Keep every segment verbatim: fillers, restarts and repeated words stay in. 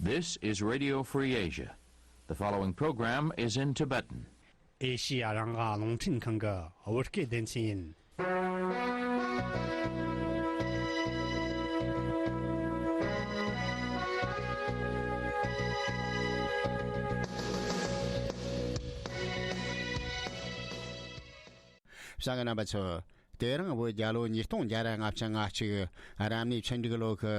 This is Radio Free Asia. The following program is in Tibetan. ཨེ་ཤི་ཡ་རང་དབང་རླུང་འཕྲིན་ཁང་གི་བོད་སྐད་སྡེ་ཚན་ཡིན། བྱ་ངན་རྣམ་པ་ཚོ། དེ་རིང་བོད་རྒྱལ་ལོ་ཉིས་སྟོང་བརྒྱ་ལྔ་བཅུ་ང་གཅིག་རབ་གནས་ཆུ་འབྲུག་ལོ་ཁུ་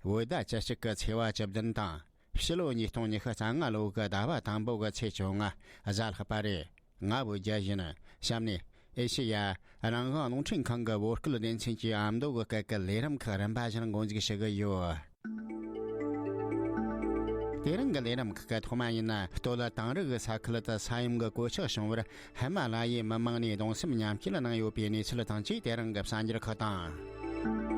བོད་ཟླ་བཅུ་གཅིག་གི་ཚེས་པ་བཅུ་བདུན་དང་། ཕྱི་ལོ་ཉིས་སྟོང་ཉི་ཤུ་རྩ་ལྔ་ལོ་ཁུ་ཟླ་བ་དང་པོ་གི་ཚེས་བཅོ་ལྔ་གཟའ་ལྷག་པ་རེད། ང་བོད་རྒྱལ་ཡིན། གཤམ་ནས་ཨེ་ཤེ་ཡ་རང་དབང་རླུང་འཕྲིན་ཁང་གི་བོད་སྐད་སྡེ་ཚན་གྱི་ཨ་མདོ་གི་སྐད་ཀྱི་ལས་རིམ་ཁག་རིམ་པ་བཞིན་འགོ་འཛུགས་ཞུ་གི་ཡོད། དེ་རིང་གི་ལས་རིམ་ཁག་གི་ཐོག་མ་ཡིན་ན། སྟོད་ལ་དིང་རི་གི་ས་ཁུལ་དུ་ས་ཡོམ་གྱི་གོད་ཆག་བྱུང་བར་ཧི་མ་ལ་ཡའི་མི་མང་ནས་གདུང་སེམས་མཉམ་སྐྱེད་གནང་ཡོད་པའི་གནས་ཚུལ་དང་བཅས། དེ་རིང་གི་གསར་འགྱུར་ཁག་དང་།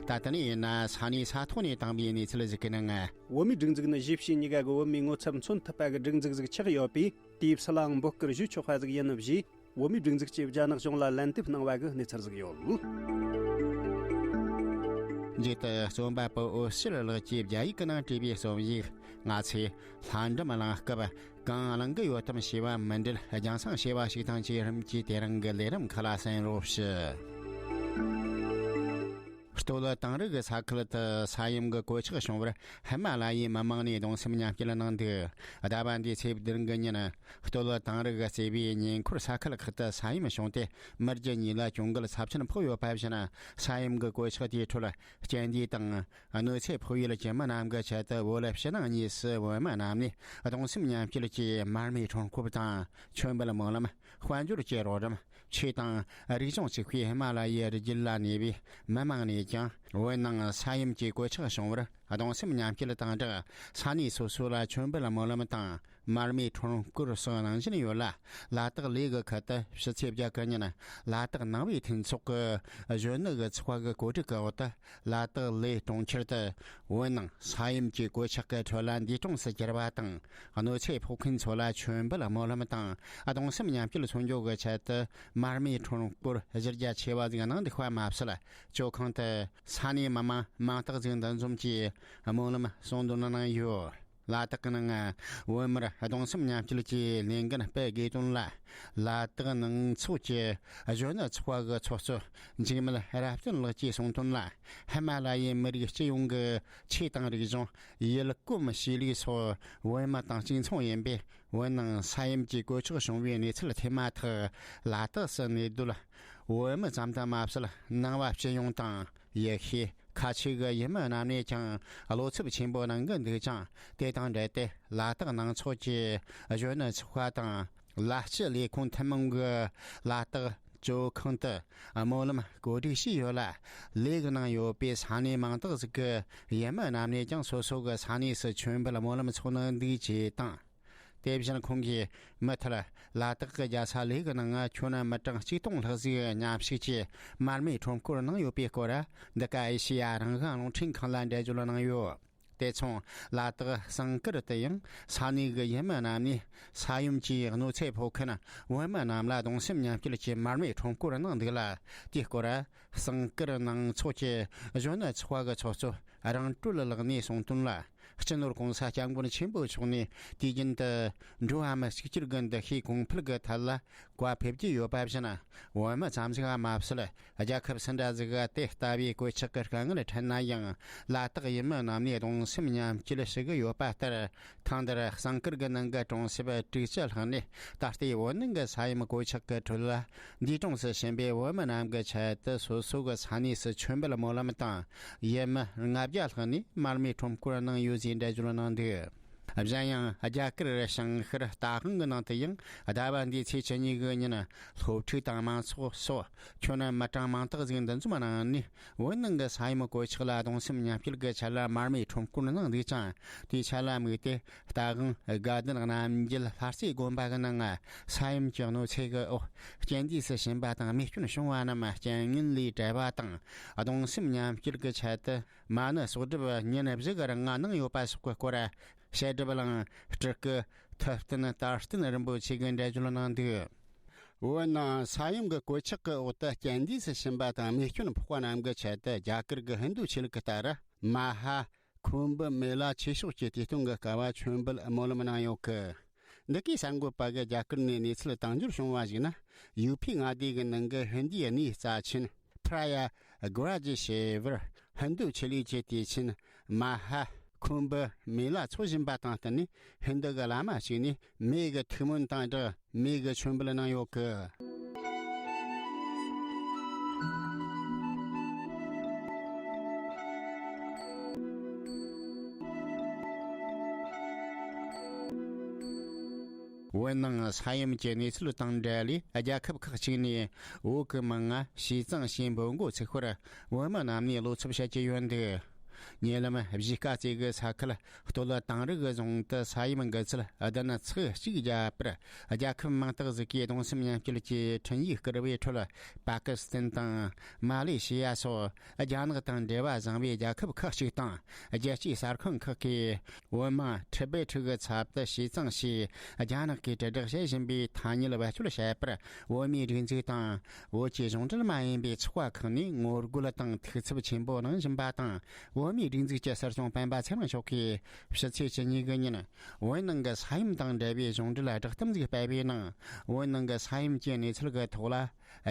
ད་ལྟ་ནས་ཡིན་ན་ས་གནས་ས་ཐོག་ནས་བཏང་པའི་གནས་ཚུལ་ཟིག་གི་ནང་། བོད་མིའི་སྒྲིག་འཛུགས་ནི་གཞིས་བྱེས་གཉིས་ཀ་གི་བོད་མིའི་ངོ་ཚབ་མཚོན་ཐུབ་པ་གི་སྒྲིག་འཛུགས་ཟིག་ཆགས་ཡོད་པས། དེའི་ཕྱི་ལའང་འབོད་སྐུལ་ཞུ་ཆོག་པ་ཟིག་ཡིན་ནོ་བཞིན། བོད་མིའི་སྒྲིག་འཛུགས་ཀྱིས་རྒྱ་ནག་གཞུང་ལ་ལན་འདེབས་གནང་བ་གི་གནས་ཚུལ་ཟིག་ཡོད། མཇུག་ཏུ་རྩོམ་པ་པོ་འོད་ཕྱིར་ལགས་ཀྱིས་རྒྱ་ཡིག་གི་ནང་བྲིས་པའི་རྩོམ་ཡིག་ང་ཚོས་ལྷ་འབྲུམ་གླིང་སྐབས་གང་གླེང་གི་ཡོད་དམ་ཞེས་པ་མི་འདྲ། རྒྱང་སྲིང་བྱས་པ་ཞིག་དང་བཅས་རིམ་གྱིས་དེ་རིང་གི་ལས་རིམ་ཁག་ལ་གསན་རོགས་ཞུ། སྟོད་ལ་དིང་རི་གི་ས་ཁུལ་དུ་ས་ཡོམ་གྱི་གོད་ཆག་བྱུང་བར་ཧི་མ་ལ་ཡའི་མི་མང་ནས་གདུང་སེམས་མཉམ་སྐྱེད་གནང་འདུག་ཟླ་བ་འདིའི་ཚེས་བདུན་གྱི་ཉིན། སྟོད་ལ་དིང་རི་གི་གཙོས་པའི་ཉེ་འཁོར་ས་ཁུལ་ཁག་ཏུ་ས་ཡོམ་བྱུང་སྟེ། མི་བརྒྱད་གཉིས་ལ་གྱོང་གུད་ཚབས་ཆེན་ཕོག་ཡོད་པ་བཞིན། ས་ཡོམ་གྱི་གོད་ཆག་དེའི་ཁྲོད་རྐྱེན་འདས་དང་གནོད་འཚེ་ཕོག་ཡུལ་གྱི་མི་རྣམས་ཀྱི་ཆེད་དུ་བོད་ཕྱི་ནང་གཉིས་སུ་བོད་མི་རྣམས་ནས་གདུང་སེམས་མཉམ་སྐྱེད་ཀྱི་མར་མེ་ཁྲོམ་སྐོར་དང་། མཆོད་འབུལ་སྨོན་ལམ། དཔལ་འབྱོར་གྱི་རོགས་རམ། ཆོས་དང་རིག་གཞུང་གཅིག་པའི་ཧི་མ་ལ་ཡའི་རི་རྒྱུད་ལ་གནས་པའི་མི་མང་ནས་ཀྱང་། བོད་ནང་ས་ཡོམ་གྱི་གོད་ཆག་བྱུང་བར་གདུང་སེམས་མཉམ་སྐྱེད་དང་སྦྲགས། ས་གནས་སོ་སོ་ལ་མཆོད་འབུལ་སྨོན་ལམ་དང་མར་མེ་ཁྲོམ་སྐོར་སོགས་གནང་བཞིན་ཡོད་ལ། ལ་དྭགས་གླེ་གི་ཁུལ་དུ་ཕྱི་ཚེས་བརྒྱད་གི་ཉིན་ལ་དྭགས་ནང་པའི་མཐུན་ཚོགས་ཀྱི་གཞོན་ནུ་གི་ཚོགས་པ་གི་གོ་སྒྲིག་གི་འོག་ཏུ། ལ་དྭགས་གླེ་གྲོང་ཁྱེར་དུ་བོད་ནང་ས་ཡོམ་གྱི་གོད་ཆག་གི་ཁྲོད་ལ་འདས་གྲོངས་སུ་གྱུར་པ་དང་། གནོད་འཚེ་ཕོག་མཁན་ཚོ་ལ་མཆོད་འབུལ་སྨོན་ལམ་དང་གདུང་སེམས་མཉམ་སྐྱེད་མཚོན་རྒྱུ་གི་ཆེད་དུ་མར་མེ་ཁྲོམ་སྐོར་གཞི་རྒྱ་ཆེ་བ་ཟིག་གནང་འདུག་པ་མ་ཟད། ཇོ་ཁང་དུ་ས་གནས་མི་མང་མང་དག་ཟིག་འདུ་འཛོམས་ཀྱིས་སྨོན་ལམ་གསུང་འདོན་གནང་ཡོད། ལ་དྭགས་ནང་བོད་མིར་གདུང་སེམས་མཉམ་སྐྱེད་ཀྱི་ལས་འགན་སྤེལ་དགོས་དོན་ལ། ལ་དྭགས་ནང་ཚོགས་ཀྱི་གཞོན་ནུ་ཚོགས་པ་གི་ཚོགས་གཙོ་འཇིགས་མེད་རབ་བརྟན་ལགས་ཀྱིས་གསུངས་དོན་ལ། ཧི་མ་ལ་ཡའི་མི་རིགས་སྤྱི་ཡོངས་ཀྱི་ཆོས་དང་རིག་གཞུང་། ཡུལ་གོམས་གཤིས་ལུགས་སོགས་བོད་མི་དང་གཅིག་མཚུངས་ཡིན་པས། བོད་ནང་ས་ཡོམ་གྱི་གོད་ཆག་བྱུང་བའི་གནས་ཚུལ་ཐོན་མ་ཐག་ལ་དྭགས་སུ་གནས་སྡོད་བོད་མི་ཙམ་དུ་མ་ཟད། ནང་པ་སྤྱི་ཡོངས་དང་ཡེ་ཤུ། ཁ་ཆེ་གི་ཡུལ་མི་རྣམས་ནས་ཀྱང་བློ་འཚབ་ཆེན་པོ་གནང་གི་འདུག་ཅིང་། དེ་དང་འབྲེལ་ཏེ་ལ་དྭགས་ནང་ཚོགས་ཀྱི་གཞོན་ནུ་ཚོགས་པ་དང་ལ་སྤྱི་ལས་ཁུངས་ཐུན་མོང་གི་ལ་དྭགས་ཇོ་ཁང་དུ་སྨོན་ལམ་གོ་སྒྲིག་བྱས་ཡོད་ལ། ལས་ཀྱི་ནང་ཡོད་པའི་ས་གནས་མང་དག་ཟིག་གི་ཡུལ་མི་རྣམས་ནས་ཀྱང་སོ་སོ་གི་ས་གནས་སུ་མཆོད་འབུལ་སྨོན་ལམ་ཚོགས་གནང་འདུག་ཅེས་དང་། དེ་བཞིན་ཁོང་གིས་མུ་མཐུད་ལ་དྭགས་ཀྱི་རྒྱལ་ས་ལྷ་གི་ནང་ཁྱོན་མི་གྲངས་གཅིག་སྟོང་ལྷག་ཟིག་མཉམ་ཞུགས་ཀྱིས་མར་མེ་ཁྲོམ་སྐོར་གནང་ཡོད་པའི་སྐོར། འདི་ག་ཨེ་ཤེ་ཡ་རང་དབང་རླུང་འཕྲིན་ཁང་ལ་འགྲེལ་བརྗོད་གནང་ཡོད། དེ་མཚུངས་ལ་དྭགས་ཟངས་དཀར་དུ་ཡང་ས་གནས་ཀྱི་ཡུལ་མི་རྣམས་ནས་ས་ཡོམ་གྱིས་གནོད་འཚེ་ཕོག་མཁན་བོད་མི་རྣམས་ལ་གདུང་སེམས་མཉམ་སྐྱེད་ཀྱི་མར་མེ་ཁྲོམ་སྐོར་གནང་འདུག་ལ། དེའི་སྐོར་ཟངས་དཀར་ནང་ཚོགས་ཀྱི་གཞོན་ནུ་ཚོགས་པ་གི་ཚོགས་གཙོ་རང་གྲོལ་ལགས་ནས་གསུངས་དོན་ལ། སྤྱི་ནོར་༸གོང་ས་༸སྐྱབས་མགོན་ཆེན་པོ་མཆོག་ནས་དུས་རྒྱུན་དུ་འགྲོ་བ་མི་གཅིག་གྱུར་གྱི་འདུ་ཤེས་གོང་འཕེལ་གྱི་ཐད་ལ་བཀའ་ཕེབས་ཀྱི་ཡོད་པ་བཞིན། བོད་མི་ཙམ་ཟིག་མ་ཟད། རྒྱལ་ཁབ་སུ་འདྲ་ཟིག་ག་དེ་ལྟ་བུའི་གོད་ཆག་གི་དཀའ་ངལ་འཕྲད་ན་ཡང་། ལ་དྭགས་ཡུལ་མི་རྣམས་ནས་གདུང་སེམས་མཉམ་སྐྱེད་ཞུ་གི་ཡོད་པ་ལྟར། ཐེངས་འདིར་ཟངས་དཀར་གྱི་ནང་གི་གྲོང་གསེབ་དྲུག་ཅུ་ལྷག་ནས་ད་ལྟའི་བོད་ནང་གི་ས་ཡོམ་གོད་ཆག་གི་ཁྲོད་ལ་འདས་གྲོངས་སུ་ཕྱིན་པའི་བོད་མི་རྣམས་ཀྱི་ཆེད་དུ་སོ་སོ་གི་ས་གནས་སུ་མཆོད་འབུལ་སྨོན་ལམ་དང་། ཡུལ་མི་ལྔ་བརྒྱ་ལྷག་ནས་མར་མེ་ཁྲོམ་སྐོར་གནང་ཡོད་ཅེས་འགྲེལ་བརྗོད་གནང་འདུག་གཞན་ཡང་རྒྱ་གར་བྱང་ཤར་རྟ་དབང་གི་ནང་དུ་ཡང་ཟླ་བ་འདིའི་ཚེས་བཅུ་གཉིས་གི་ཉིན་སློབ་ཕྲུག་དང་མང་ཚོགས་སོགས་ཁྱོན་མི་གྲངས་མང་དག་ཟིག་འདུ་འཛོམས་གནང་ནས། བོད་ནང་གི་ས་ཡོམ་གོད་ཆག་ལ་གདུང་སེམས་མཉམ་སྐྱེད་ཀྱི་ཆེད་ལ་མར་མེ་ཁྲོམ་སྐོར་གནང་འདུག་ཅིང་། དེའི་ཆ་ལ་དམིགས་ཏེ། རྟ་དབང་དགའ་ལྡན་རྣམ་རྒྱལ་ལྷ་རྩེ་དགོན་པ་གི་ནང་ང་ས་ཡོམ་གྱི་གནོད་འཚེ་གི་འོག་རྐྱེན་འདས་སུ་ཕྱིན་པ་དང་རྨས་སྐྱོན་བྱུང་བ་རྣམས་རྐྱེན་ངན་ལས་བྲལ་བ་དང་། གདུང་སེམས་མཉམ་སྐྱེད་ཀྱི་ཆེད་དུ་མ་ཎི་གསོག་སྒྲུབ་ཉིན་བཞི་གི་རིང་ང་གནང་ཡོད་པ་སོགས་ཀྱི་སྐོར། བཤད་སྒྲུབ་གླིང་སྤྲུལ་སྐུ་ཐུབ་བསྟན་དར་བརྟན་རིན་པོ་ཆེ་གིས་འགྲེལ་བརྗོད་གནང་འདུག་བོད་ནང་ས་ཡོམ་གྱི་གོད་ཆག་གི་འོག་ཏུ་རྐྱེན་འདས་སུ་ཕྱིན་པ་དང་རྨས་སྐྱོན་ཕོག་པ་རྣམས་ཀྱི་ཆེད་དུ། རྒྱ་གར་གྱི་ཧིན་རྡུ་ཆོས་ལུགས་ཀྱི་ལྟར་མ་ཧཱ་ ཁོམ་བུ་མེ་ལ་ཆོས་ཕྱོགས་ཀྱི་བདེ་སྟོན་གྱི་སྐལ་བ་མཆོད་འབུལ་སྨོན་ལམ་གནང་ཡོད་གི། འདི་གའི་གསར་འགོད་པ་གིས་རྒྱ་གར་ནས་གནས་ཚུལ་དང་འགྱུར་བྱུང་བ་ཞིག་ན། ཡུ་ཕི་མངའ་སྡེ་གི་ནང་གི་ཧིན་དིའི་གནས་རྩ་ཆེན་པྲ་ཡ་གྷ་ར་ཇི་ཞེས་པར་ཧིན་དུ་ཆེད་ལས་ཀྱི་དུས་ཆེན་མ་ཧཱ་ཁུམ་བུ་མེ་ལ་འཚོགས་བཞིན་པ་དང་བསྟུན་ནས། ཧིན་དུ་གི་བླ་མ་ཞིག་ནས་མེ་གི་ཐུགས་སྨོན་དང་སྦྲགས་མེ་གི་མཆོད་འབུལ་གནང་ཡོད་གི། བོད་ནང་ས་ཡོམ་གྱི་གནས་ཚུལ་དང་འབྲེལ་ནས། རྒྱལ་ཁབ་ཁག་ཅིག་ནས་བོད་ཀྱི་མི་ལྔ་ཞེས་གཙང་ཞེས་འབོད་འགོ་ཚུགས་པར་བོད་མི་རྣམས་ནས་བློ་འཚབ་བྱེད་ཀྱི་ཡོད་འདུག། ཉེ་ལམ་གཞིས་ཀ་རྩེ་གི་ས་ཁུལ་སྟོད་དང་རི་གི་རྫོང་དུ་ས་ཡོམ་འགུལ་ཚད་བདུན་ཚེག་གཅིག་བརྒྱབ་པར། རྒྱལ་ཁབ་མིང་རྟགས་འཛུགས་ཀྱིས་གདུང་སེམས་མཉམ་སྐྱེད་ཀྱི་འཕྲིན་ཡིག་བསྐུར་བའི་ཁྲོད། པ་ཀི་སི་ཐན་དང་མ་ལེ་ཤི་ཡ་སོགས་རྒྱ་ནག་དང་འབྲེལ་བ་བཟང་བའི་རྒྱལ་ཁབ་ཁག་ཅིག་དང་། རྒྱལ་སྤྱིའི་གསར་ཁང་ཁག་གིས་བོད་དམངས་ཁྲི་བེ་ཁྲི་གི་ཚབ་ཏུ་ཞེས་གཙང་ཞེས་རྒྱ་ནག་གིས་དྲིལ་བསྒྲགས་བྱེད་བཞིན་པའི་ཐ་སྙད་བེད་སྤྱོད་བྱས་པར། བོད་མིའི་སྒྲིག་འཛུགས་དང་བོད་ཀྱི་གཞུང་འབྲེལ་མ་ཡིན་པའི་ཚོགས་པ་ཁག་ནས་ངོ་རྒོལ་དང་ཐུགས་འཚབ་ཆེན་པོ་གནང་བཞིན་པ་དང་། བོད་མིའི་སྒྲིག་འཛུགས་ཀྱི་གསར་སྐྱོང་སྤེན་པ་ཚེ་རིང་མཆོག་གིས་ཕྱི་ཚེས་བཅུ་གཉིས་ཀྱི་ཉིན། བོད་ནང་གི་ས་ཡོམ་དང་འབྲེལ་བའི་གཞུང་འབྲེལ་བསྒྲགས་གཏམ་ཞིག་སྤེལ་བའི་ནང་། བོད་ནང་གི་ས་ཡོམ་གྱི་གནས་ཚུལ་གྱི་ཐོག་ལ།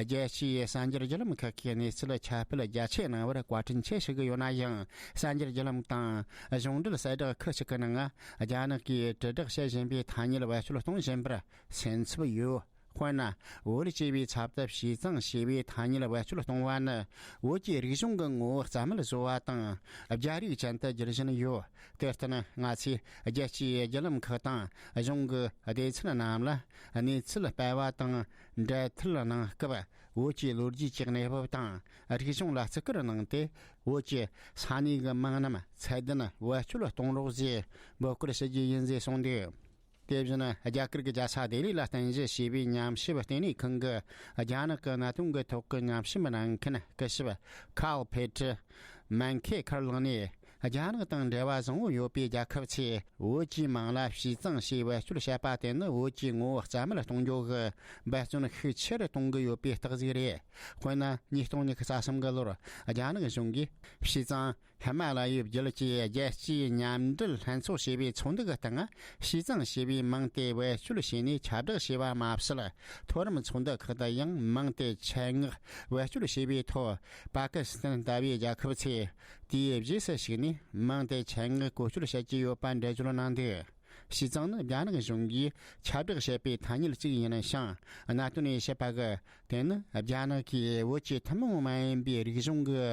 རྒྱལ་སྤྱིའི་གསར་འགྱུར་བརྒྱུད་ལམ་ཁག་གིས་གནས་ཚུལ་ཁྱབ་སྤེལ་རྒྱ་ཆེ་གནང་བར་བཀའ་དྲིན་ཆེ་ཞུ་གི་ཡོད་ན་ཡང་། གསར་འགྱུར་བརྒྱུད་ལམ་དང་གཞུང་འབྲེལ་གསལ་བསྒྲགས་ཁག་ཅིག་གི་ནང་། རྒྱ་ནག་གིས་དྲིལ་བསྒྲགས་བྱེད་བཞིན་པའི་ཐ་སྙད་བེད་སྤྱོད་གཏོང་བཞིན་པར་སེམས་འཚབ་ཡོད། དཔེར་ན། བོད་ཅེས་པའི་ཚབ་ཏུ་ཞེས་གཙང་ཞེས་པའི་ཐ་སྙད་བེད་སྤྱོད་གཏོང་བ་ནི། བོད་ཀྱི་རིག་གཞུང་གི་ངོ་བོ་རྩ་མེད་བཟོ་བ་དང་། རྒྱ་རིགས་ཅན་དུ་འགྱུར་བཞིན་ཡོད། དེར་བརྟེན། ང་ཚོས་རྒྱལ་སྤྱིའི་བརྒྱུད་ལམ་ཁག་དང་གཞུང་གི་སྡེ་ཚན་རྣམས་ལ་གནས་ཚུལ་སྤེལ་བ་དང་། འབྲེལ་མཐུད་གནང་སྐབས། བོད་ཀྱི་ལོ་རྒྱུས་ཀྱི་གནས་བབ་དང་། རིག་གཞུང་ལ་བརྩི་བཀུར་གནང་སྟེ། བོད་ཀྱི་ས་གནས་ཀྱི་མིང་རྣམས་ཚད་ལྡན་བེད་སྤྱོད་གཏོང་རོགས་ཞེས་འབོད་སྐུལ་ཞུ་རྒྱུ་ཡིན་ཞེས་གསུངས་འདུག། དེ་བཞིན། རྒྱ་གར་གྱི་རྒྱལ་ས་ལྡི་ལི་ལ་རྟེན་གཞི་བྱས་པའི་ཉམས་ཞིབ་ལྟེ་གནས་ཁང་གིས། རྒྱ་ནག་གི་གནད་དོན་གྱི་ཐོག་གི་ཉམས་ཞིབ་གནང་མཁན་སྐུ་ཞབས་ཁཱརལ་ཕེ་ཏྲི་མན་ཁེ་ཁར་ལགས་ནས། རྒྱ་ནག་དང་འབྲེལ་བ་བཟང་བོ་ཡོད་པའི་རྒྱལ་ཁབ་ཚོས་བོད་ཀྱི་མིང་ལ་ཞེས་གཙང་ཞེས་བེད་སྤྱོད་བྱེད་པ་དེ་ནི། བོད་ཀྱི་ངོ་བོ་རྩ་མེད་གཏོང་རྒྱུ་གི་འབད་བརྩོན་ཤུགས་ཆེ་རུ་གཏོང་གི་ཡོད་པའི་རྟགས་ཤིག་རེད། དཔེར་ན། ཉིས་སྟོང་ཉི་ཤུ་རྩ་གསུམ་གི་ལོར། རྒྱ་ནག་གཞུང་གིས་ཞེས་གཙང་། ཧི་མ་ལ་ཡའི་རྒྱུད་ཀྱི་རྒྱལ་སྤྱིའི་མཉམ་འབྲེལ་ལྷན་ཚོགས་ཞེས་པའི་ཚོགས་འདུ་གི་སྟེང་། ཞེས་གཙང་ཞེས་པའི་མིང་དེ་བེད་སྤྱོད་བྱས་ནས་ཁྱབ་བསྒྲགས་བྱས་པ་མ་ཟད། མཐོ་རིམ་ཚོགས་འདུ་ཁག་ཏུ་ཡང་མིང་དེ་ཆེད་མངགས་བེད་སྤྱོད་བྱས་པའི་ཐོག། པ་ཀི་སི་ཐན་ལྟ་བུའི་རྒྱལ་ཁབ་ཚོས་དེའི་རྗེས་སུ་ཞུགས་ནས། མིང་དེ་ཆེད་མངགས་བཀོལ་སྤྱོད་བྱེད་ཀྱི་ཡོད་པ་འགྲེལ་བརྗོད་གནང་འདུག། ཞེས་གཙང་ནི་རྒྱ་ནག་གཞུང་གིས་ཁྱབ་བསྒྲགས་བྱས་པའི་ཐ་སྙད་ཅིག་ཡིན་ཞིང་། གནད་དོན་དབྱེ་ཞིབ་པ་གིས། དེ་ནི་རྒྱ་ནག་གིས་བོད་ཀྱི་ཐུན་མོང་མ་ཡིན་པའི་རིག་གཞུང་གི་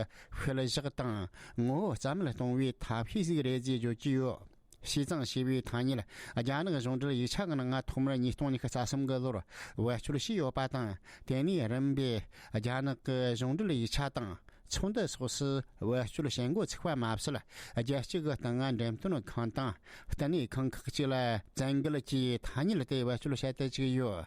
ཤུལ་བཞག་དང་ངོ་བོ་རྩ་མེད་གཏོང་བའི་ཐབས་ཤེས་ཤིག་རེད་ཅེས་བརྗོད་ཀྱི་ཡོད། ཞེས་གཙང་ཞེས་པའི་ཐ་སྙད། རྒྱ་ནག་གཞུང་འབྲེལ་ཡིག་ཆ་གི་ནང་། ཐོག་མར་ཉིས་སྟོང་ཉི་ཤུ་རྩ་གསུམ་གི་ལོར་བེད་སྤྱོད་བྱས་ཡོད་པ་དང་། དེ་ནས་རིམ་པས་རྒྱ་ནག་གི་གཞུང་འབྲེལ་ཡིག་ཆ་དང་། ཚོགས་འདུ་སོགས་སུ་བེད་སྤྱོད་བྱེད་འགོ་ཚུགས་པ་མ་ཟད། རྒྱལ་སྤྱི་གི་སྟེང་འགྲེམས་སྟོན་ཁང་དང་། བསྟི་གནས་ཁང་ཁག་ཅིག་ལ་བཙན་འགེལ་གྱིས་ཐ་སྙད་དེ་བེད་སྤྱོད་བྱེད་དུ་བཅུག་ཡོད།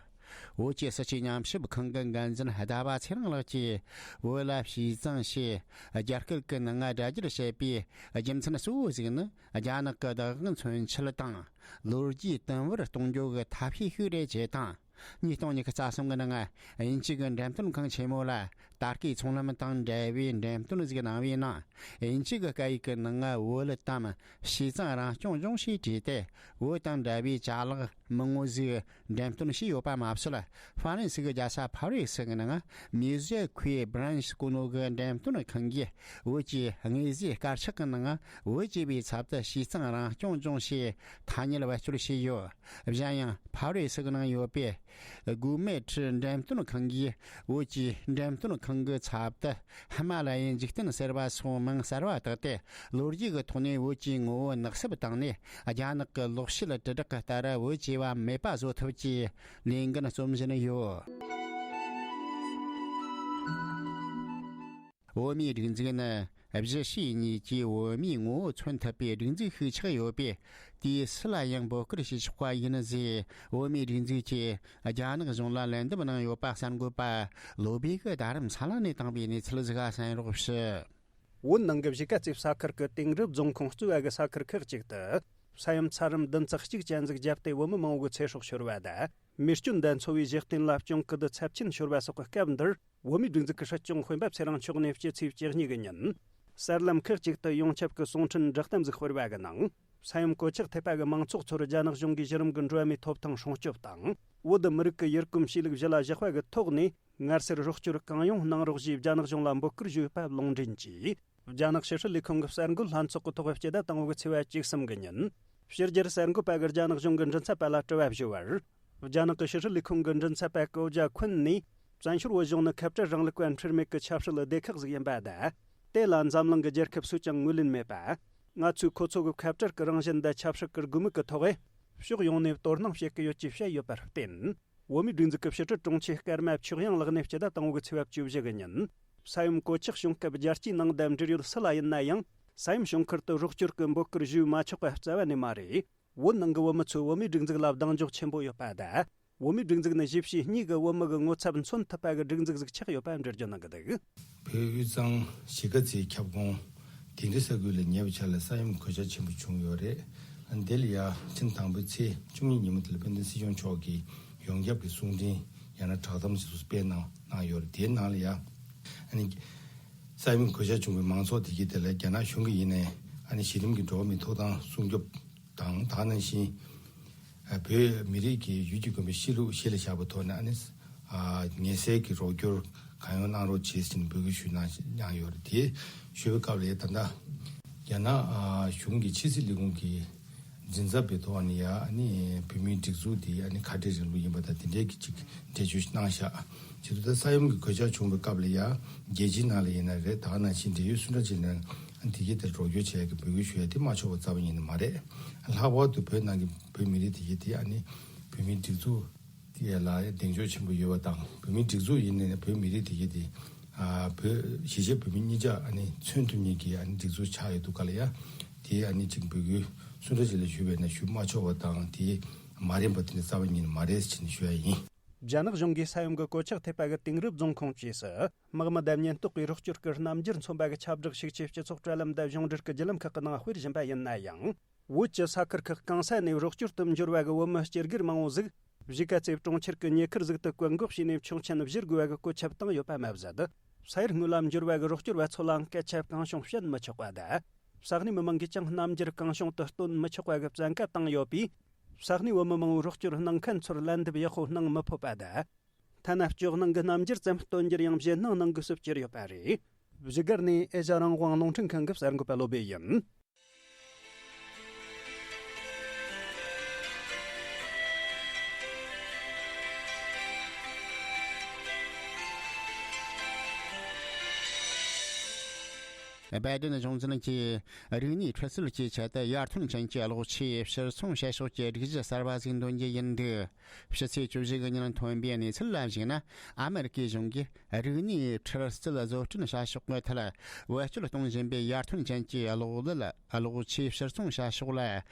བོད་ཀྱི་སྲིད་བྱུས་ཉམས་ཞིབ་ཁང་གི་འགན་འཛིན་ཟླ་བ་ཚེ་རིང་ལགས་ཀྱིས། བོད་ལ་ཞེས་གཙང་ཞེས་རྒྱ་སྐད་ཀྱི་ནང་སྒྲ་སྒྱུར་བྱས་པའི་རྒྱུ་མཚན་གཙོ་བོ་ཞིག་ནི། རྒྱ་ནག་གི་བདག་དབང་མཚོན་ཆེད་དང་། ལོ་རྒྱུས་དུམ་བུར་གཏོང་རྒྱུ་གི་ཐབས་ཤེས་ཤིག་རེད་ཅེས་དང་། ཉིས་སྟོང་ཉི་ཤུ་རྩ་གསུམ་གི་ནང་། དབྱིན་ཇི་གི་འགྲེམས་སྟོན་ཁང་ཆེན་མོ་ལ་ད་སྐྱེས་ཚོང་ལམ་དང་འབྲེལ་བའི་འགྲེམས་སྟོན་ཞིག་གནང་བའི་ནང་། དབྱིན་ཇི་གི་སྐད་ཡིག་གི་ནང་བོད་དམ་ཞེས་གཙང་རང་སྐྱོང་ལྗོངས་ཞེས་བྲིས་ཏེ། བོད་དང་འདྲ་བའི་ཅ་ལག་མང་བོ་ཞིག་འགྲེམས་སྟོན་བྱས་ཡོད་པ་མ་ཟད། ཧྥ་རན་སི་གི་རྒྱལ་ས་ཕ་རི་སི་གི་ནང་། Musée Quai Branche སྐུ་ནོ་གི་འགྲེམས་སྟོན་ཁང་གིས། བོད་ཀྱི་དངོས་རྫས་དཀར་ཆག་གི་ནང་། བོད་ཅེས་པའི་ཚབ་ཏུ་ཞེས་གཙང་རང་སྐྱོང་ལྗོངས་ཞེས་ཐ་སྙད་བེད་སྤྱོད་བྱས་ཡོད། གཞན་ཡང་། ཕ་རི་སི་གི་ནང་ཡོད་པའི་གུ་མེ་ཁྲི་འགྲེམས་སྟོན་ཁང་གིས། བོད་ཀྱི་འགྲེམས་སྟོན་ཁང་གི་ཚབ་ཏུ་ཧི་མ་ལ་ཡའི་འཇིག་རྟེན་ཟེར་བ་སོགས་མིང་གསར་བ་བཏགས་ཏེ། ལོ་རྒྱུས་ཀྱི་ཐོག་ནས་བོད་ཀྱི་ངོ་བོ་ནག་སུབ་བཏང་ནས། རྒྱ་ནག་གི་ལོག་བཤད་དྲིལ་བསྒྲགས་ཀྱི་ལྟར། བོད་ཅེས་པ་མེད་པ་བཟོ་ཐབས་ཀྱི་ལས་འགན་རྩོམ་བཞིན་ཡོད། བོད་མིའི་སྒྲིག་འཛུགས་ནི། གཞིས་བྱེས་གཉིས་ཀྱིས་བོད་མིའི་ངོ་བོ་མཚོན་ཐུབ་པའི་སྒྲིག་འཛུགས་ཤིག་ཆགས་ཡོད་པས། དུས་སུ་ལ་ཡང་འབོད་སྐུལ་བྱེད་ཆོག་པ་ཡིན་ཟེར། བོད་མིའི་སྒྲིག་འཛུགས་ཀྱིས་རྒྱ་ནག་གཞུང་ལ་ལན་འདེབས་གནང་ཡོད་པ་གསར་འགོད་པ་བློ་བྷེ་གིས་རྡ་རམ་ས་ལ་ནས་བཏང་བའི་གནས་ཚུལ་ཞིག་གསན་རོགས་ཞུ། བོད་ནང་གི་གཞིས་ཀ་རྩེ་ས་ཁུལ་གྱི་དེང་རབས་རྫོང་ཁོངས་གཙོས་པ་གི་ས་ཁུལ་ཁག་ཅིག་ཏུ། ས་ཡོམ་ཚད་རིམ་བདུན་ཚེག་གཅིག་ཅན་ཟིག་བརྒྱབ་སྟེ། བོད་མི་མང་བོ་གི་ཚེ་སྲོག་ཤོར་བ་དང་། མེ་སྐྱོན་དང་འཚོ་བའི་གཞི་རྟེན་ལ་གྱོང་གུད་ཚབས་ཆེན་ཤོར་བ་སོགས་ཀྱི་སྐབས་འདིར། བོད་མིའི་སྒྲིག་འཛུགས་ཀྱི་སྲིད་སྐྱོང་སྤེན་པ་ཚེ་རིང་མཆོག་ནས་སྤྱི་ཚེས་བཅུ་གཉིས་ཀྱི་ཉིན། གསར་ལམ་ཁག་ཅིག་ཏུ་ཡོངས་ཁྱབ་ཀྱི་གསུང་འཕྲིན་བསྒྲགས་གཏམ་ཟིག་སྤེལ་བ་གི་ནང་། ས་ཡོམ་གོད་ཆག་ཐེབས་པ་གི་མང་ཚོགས་ཚོར་རྒྱ་ནག་གཞུང་གིས་གཞི་རིམ་གྱི་འགྲོ་བ་མིའི་ཐོབ་ཐང་སྲུང་སྐྱོབ་དང་། བོད་དུ་མི་རིགས་ཀྱི་ཡུལ་གོམས་གཤིས་ལུགས་གཞི་ལ་བཞག་པ་གི་ཐོག་ནས། སྔར་སེར་རོགས་སྐྱོར་གང་ཡོང་གནང་རོགས་ཞེས་རྒྱ་ནག་གཞུང་ལ་འབོད་སྐུལ་ཞུས་པ་ལུང་འདྲེན་གྱིས། རྒྱ་ནག་ཕྱི་སྲིད་ལས་ཁུངས་ཀྱི་གསར་འགོད་ལྷན་ཚོགས་ཀྱི་ཐོག་སྤྱི་ཟླ་དང་པོ་གི་ཚེས་པ་བཅུ་གསུམ་གི་ཉིན། ཕྱི་རྒྱལ་གསར་འགོད་པ་གིས་རྒྱ་ནག་གཞུང་གི་མགྲིན་ཚབ་པ་ལ་དྲི་བ་ཞུས་པར། རྒྱ་ནག་གི་ཕྱི་སྲིད་ལས་ཁུངས་ཀྱི་མགྲིན་ཚབ་པ་ཀོ་ཇ་ཁུན་ནས། བཙན་བྱོལ་བོད་གཞུང་ནི་ཁ་བྲལ་རིང་ལུགས་པ་འཁྲུལ་མེད་ཀྱི་ཆབ་སྲིད་སྡེ་ཁག་ཟིག་ཡིན་པ་དང་། དེ་ལ་འཛམ་གླིང་གི་རྒྱལ་ཁབ་སུས་ཀྱང་ངོས་ལེན་མེད་པ། ང་ཚོས་ཁོ་ཚོ་གི་ཁ་བྲལ་གྱི་རང་བཞིན་དང་ཆབ་སྲིད་ཀྱི་དགོས་མཁོ་གི་ཐོག་ཕྱོགས་ཡོངས་ནས་དོ་སྣང་བྱེད་ཀྱི་ཡོད་ཅེས་བཤད་ཡོད་པར་བརྟེན། བོད་མིའི་སྒྲིག་འཛུགས་ཀྱི་ཕྱི་དྲིལ་དྲུང་ཆེ་ཀརྨ་ཆོས་དབྱངས་ལགས་ནས་སྤྱི་ཟླ་དང་པོ་གི་ཚེས་པ་བཅུ་བཞི་གི་ཉིན། ས་ཡོམ་གོད་ཆག་བྱུང་སྐབས་རྒྱལ་སྤྱིའི་ནང་དང་འབྲེལ་ཡོད་སུ་ལ་ཡིན་ན་ཡང་། ས་ཡོམ་བྱུང་ཁུལ་དུ་རོགས་སྐྱོར་གྱི་འབོད་སྐུལ་ཞུས་མ་ཆོག་པ་རྩ་བ་ནས་མ་རེད། བོད་ནང་གི་བོད་མི་ཚོས་བོད་མིའི་སྒྲིག་འཛུགས་ལ་གདེང་འཇོག་ཆེན་པོ་ཡོད་པ་དང་། བོད་མིའི་སྒྲིག་འཛུགས་ནི་གཞིས་བྱེས་གཉིས་ཀྱི་བོད་མི་གི་ངོ་ཚབ་མཚོན་ཐུབ་པ་གི་སྒྲིག་འཛུགས་ཟིག་ཆགས་ཡོད་པ་འགྲེལ་བརྗོད་གནང་གི་འདུག་བོད་དབུས་གཙང་གཞིས་ཀ་རྩེའི་ཁྱབ་ཁོངས་དིང་རི་ས་ཁུལ་ལ་ཉེ་བའི་ཆར་ལ་ས་ཡོམ་གོད་ཆག་ཆེན་པོ་བྱུང་ཡོད་རེད། འདི་ལ་ཡ་ཕྱི་ཟླ་དང་པོའི་ཚེས་བཅུ་གཉིས་ཉིན་མོ་དེ་ལ་དཔལ་ལྡན་སྲིད་སྐྱོང་མཆོག་གིས་ཡོངས་ཁྱབ་ཀྱི་གསུང་འཕྲིན་ཡང་ན་བསྒྲགས་གཏམ་ཞིག་སྤེལ་གནང་གནང་ཡོད་རེད། དེའི་ནང་ལ་ཡ་ཨ་ནི་ས་ཡོམ་གོད་ཆག་བྱུང་བའི་མང་ཚོགས་དེ་གའི་དེ་ལ་རྒྱ་ནག་གཞུང་གིས་ཡིན་ནའི་ཨ་ནི་གཞི་རིམ་གྱི་འགྲོ་བ་མིའི་ཐོབ་ཐང་སྲུང་སྐྱོབ་དང་། ད་ག་ནང་བཞིན་བོད་མི་རིགས་ཀྱི་ཡུལ་གྱི་དགོན་པའི་གཤིས་ལུགས་གཞི་ལ་བཞག་པའི་ཐོག་ནས་ཨ་ནི་ངལ་སེལ་གྱི་རོགས་སྐྱོར་གང་ཡོང་གནང་རོགས་བྱེད་ཟེར་ནས་འབོད་སྐུལ་ཞུས་གནང་གནང་ཡོད་རེད། དེ་ཞུ་བའི་སྐབས་ལ་ད་ལྟ་རྒྱ་ནག་གཞུང་གི་ཕྱི་སྲིད་ལས་ཁུངས་ཀྱི་མགྲིན་ཚབ་པའི་ཐོག་ནས་ཡ་ཨ་ནི་བོད་མིའི་སྒྲིག་འཛུགས་དེ་ཨ་ནི་ཁ་བྲལ་རིང་ལུགས་ཡིན་པ་དང་དེ་འདྲའི་གི་ཅིག་འགྲེལ་བརྗོད་གནང་ཤག་བྱེད་དུས་ད་ས་ཡོམ་གྱི་གོད་ཆག་བྱུང་བའི་སྐབས་ལ་ཡ་རྒྱལ་སྤྱིའི་ནང་ལ་ཡིན་ན་རེད། ད་ག་ནང་བཞིན་འབྲེལ་ཡོད་སུ་འདྲ་ཅིག་ནས་དེ་གའི་དེར་རོགས་སྐྱོར་བྱེད་ཡག་གི་འབོད་སྐུལ་ཞུ་ཡ་དེ་མ་ཆོག་པ་རྩ་བ་ཉིད་ནས་མ་རེད། ལྷག་པར་དུ་བོད་ནང་གི་བོད་མི་རིགས་དེ་གའི་དེ་ཨ་ནི་བོད་མིའི་སྒྲིག་འཛུགས་དེ་ལ་གདེང་འཇོག་ཆེན་པོ་ཡོད་པ་དང་། བོད་མིའི་སྒྲིག་འཛུགས་ཡིན་ནའི་བོད་མི་རིགས་དེ་གའི་དེ་ཨ་བོད་གཞིས་བྱེས་བོད་མི་གཉིས་ཆ་ཨ་ནི་མཚོན་ཐུབ་མཁན་གྱི་ཨ་ནི་སྒྲིག་འཛུགས་ཆགས་ཡོད་འདུག་ག་ལ་ཡ། དེ་ཨ་ནི་ཅིག་འབོད་སྐུལ་སུ་འདྲ་ཅིག་ལ་ཞུས་པས་ན་ཞུ་མ་ཆོག་པ་དང་དེ་མ་རན་པ་དེ་འདྲ་རྩ་བ་ཉིད་ནས་མ་རེད་ཟེར་ནས་ཞུ་ཡ་ཡིན། རྒྱ་ནག་གཞུང་གིས་ས་ཡོམ་གྱི་གོད་ཆག་ཐེབས་པ་གི་དིང་རི་རྫོང་ཁོངས་བཅས་སུ་དམག་མི་བརྡབ་གཉིས་གཏོགས་པའི་རོགས་སྐྱོར་གྱི་རྣམ་འགྱུར་མཚོན་པ་གི་ཁྱབ་བསྒྲགས་ཤིག་ཆེས་སྤྱི་ཚོགས་དྲ་ལམ་དང་གཞུང་འབྲེལ་གྱི་བརྒྱུད་ལམ་ཁག་གི་ནང་སྤེལ་བཞིན་པ་ཡིན་ན་ཡང་། བོད་ཀྱི་ས་ཁུལ་ཁག་གང་ས་ནས་རོགས་སྐྱོར་དུ་འབྱོར་བ་གི་བོད་མི་སྐྱེ་སྒེར་མང་བོ་ཟིག་གཞིས་ཀ་རྩེ་གྲོང་ཁྱེར་གྱི་ཉེ་ཁུལ་ཟིག་ཏུ་བཀག་འགོག་བྱས་ནས་ཆོག་མཆན་བཞེས་དགོས་པ་གི་བཀོད་ཁྱབ་བཏང་ཡོད་པ་མ་ཟད། ས་ཡར་སྔོན་ལ་འབྱོར་བ་གི་རོགས་སྐྱོར་བ་ཚོ་ལའང་སྐད་ཆ་གང་བྱུང་བཤད་མི་ཆོག་པ་དང་། ས་གནས་མི་མང་གིས་ཀྱང་རྣམ་འགྱུར་གང་བྱུང་དུ་སྟོན་མི་ཆོག་པ་གི་བཙན་བཀའ་བཏང་ཡོད་པས། ས་གནས་བོད་མི་མང་བོས་རོགས་སྐྱོར་གནང་མཁན་ཚོར་ལན་འདེབས་ཡག་པོ་གནང་མི་ཕོད་པ་དང་། ཐ་ན་སྤྱོད་གནང་གི་རྣམ་འགྱུར་ཙམ་སྟོན་རྒྱུར་ཡང་བཞེད་སྣང་གནང་དགོས་སུ་གྱུར་ཡོད་པ་རེད། བཞུགས་སྒར་ནས་ཨེ་ཤ་རང་དབང་རླུང་འཕྲིན་ཁང་གི་གསར་འགོད་པ་བློ་བྷེ་ཡིན། སྦའི་ཏན་གཞུང་འཛིན་གྱིས་རིག་གནས་ཁྲིད་རྩལ་གྱི་ཆེད་དུ་ཡར་ཐོན་ཅན་གྱི་གློག་ཆས་ཕྱིར་ཚོང་བྱེད་ཕྱོགས་ཀྱི་སྒྲིག་གཞི་གསར་བ་ཞིག་འདོན་རྒྱུ་ཡིན་འདུག་ཕྱི་ཚེས་བཅུ་བཞི་གི་ཉིན་ཐོན་པའི་གནས་ཚུལ་ལ་གཞིགས་ན། ཨ་མེ་རི་ཀའི་གཞུང་གིས་རིག་གནས་ཁྲིད་རྩལ་བཟོ་སྐྲུན་བྱ་ཕྱོགས་ཀྱི་ཐད་བེད་སྤྱོད་གཏོང་བཞིན་པའི་ཡར་ཐོན་ཅན་གྱི་གློག་ཀླད་གློག་ཆས་ཕྱིར་ཚོང་བྱ་ཕྱོགས་ལ་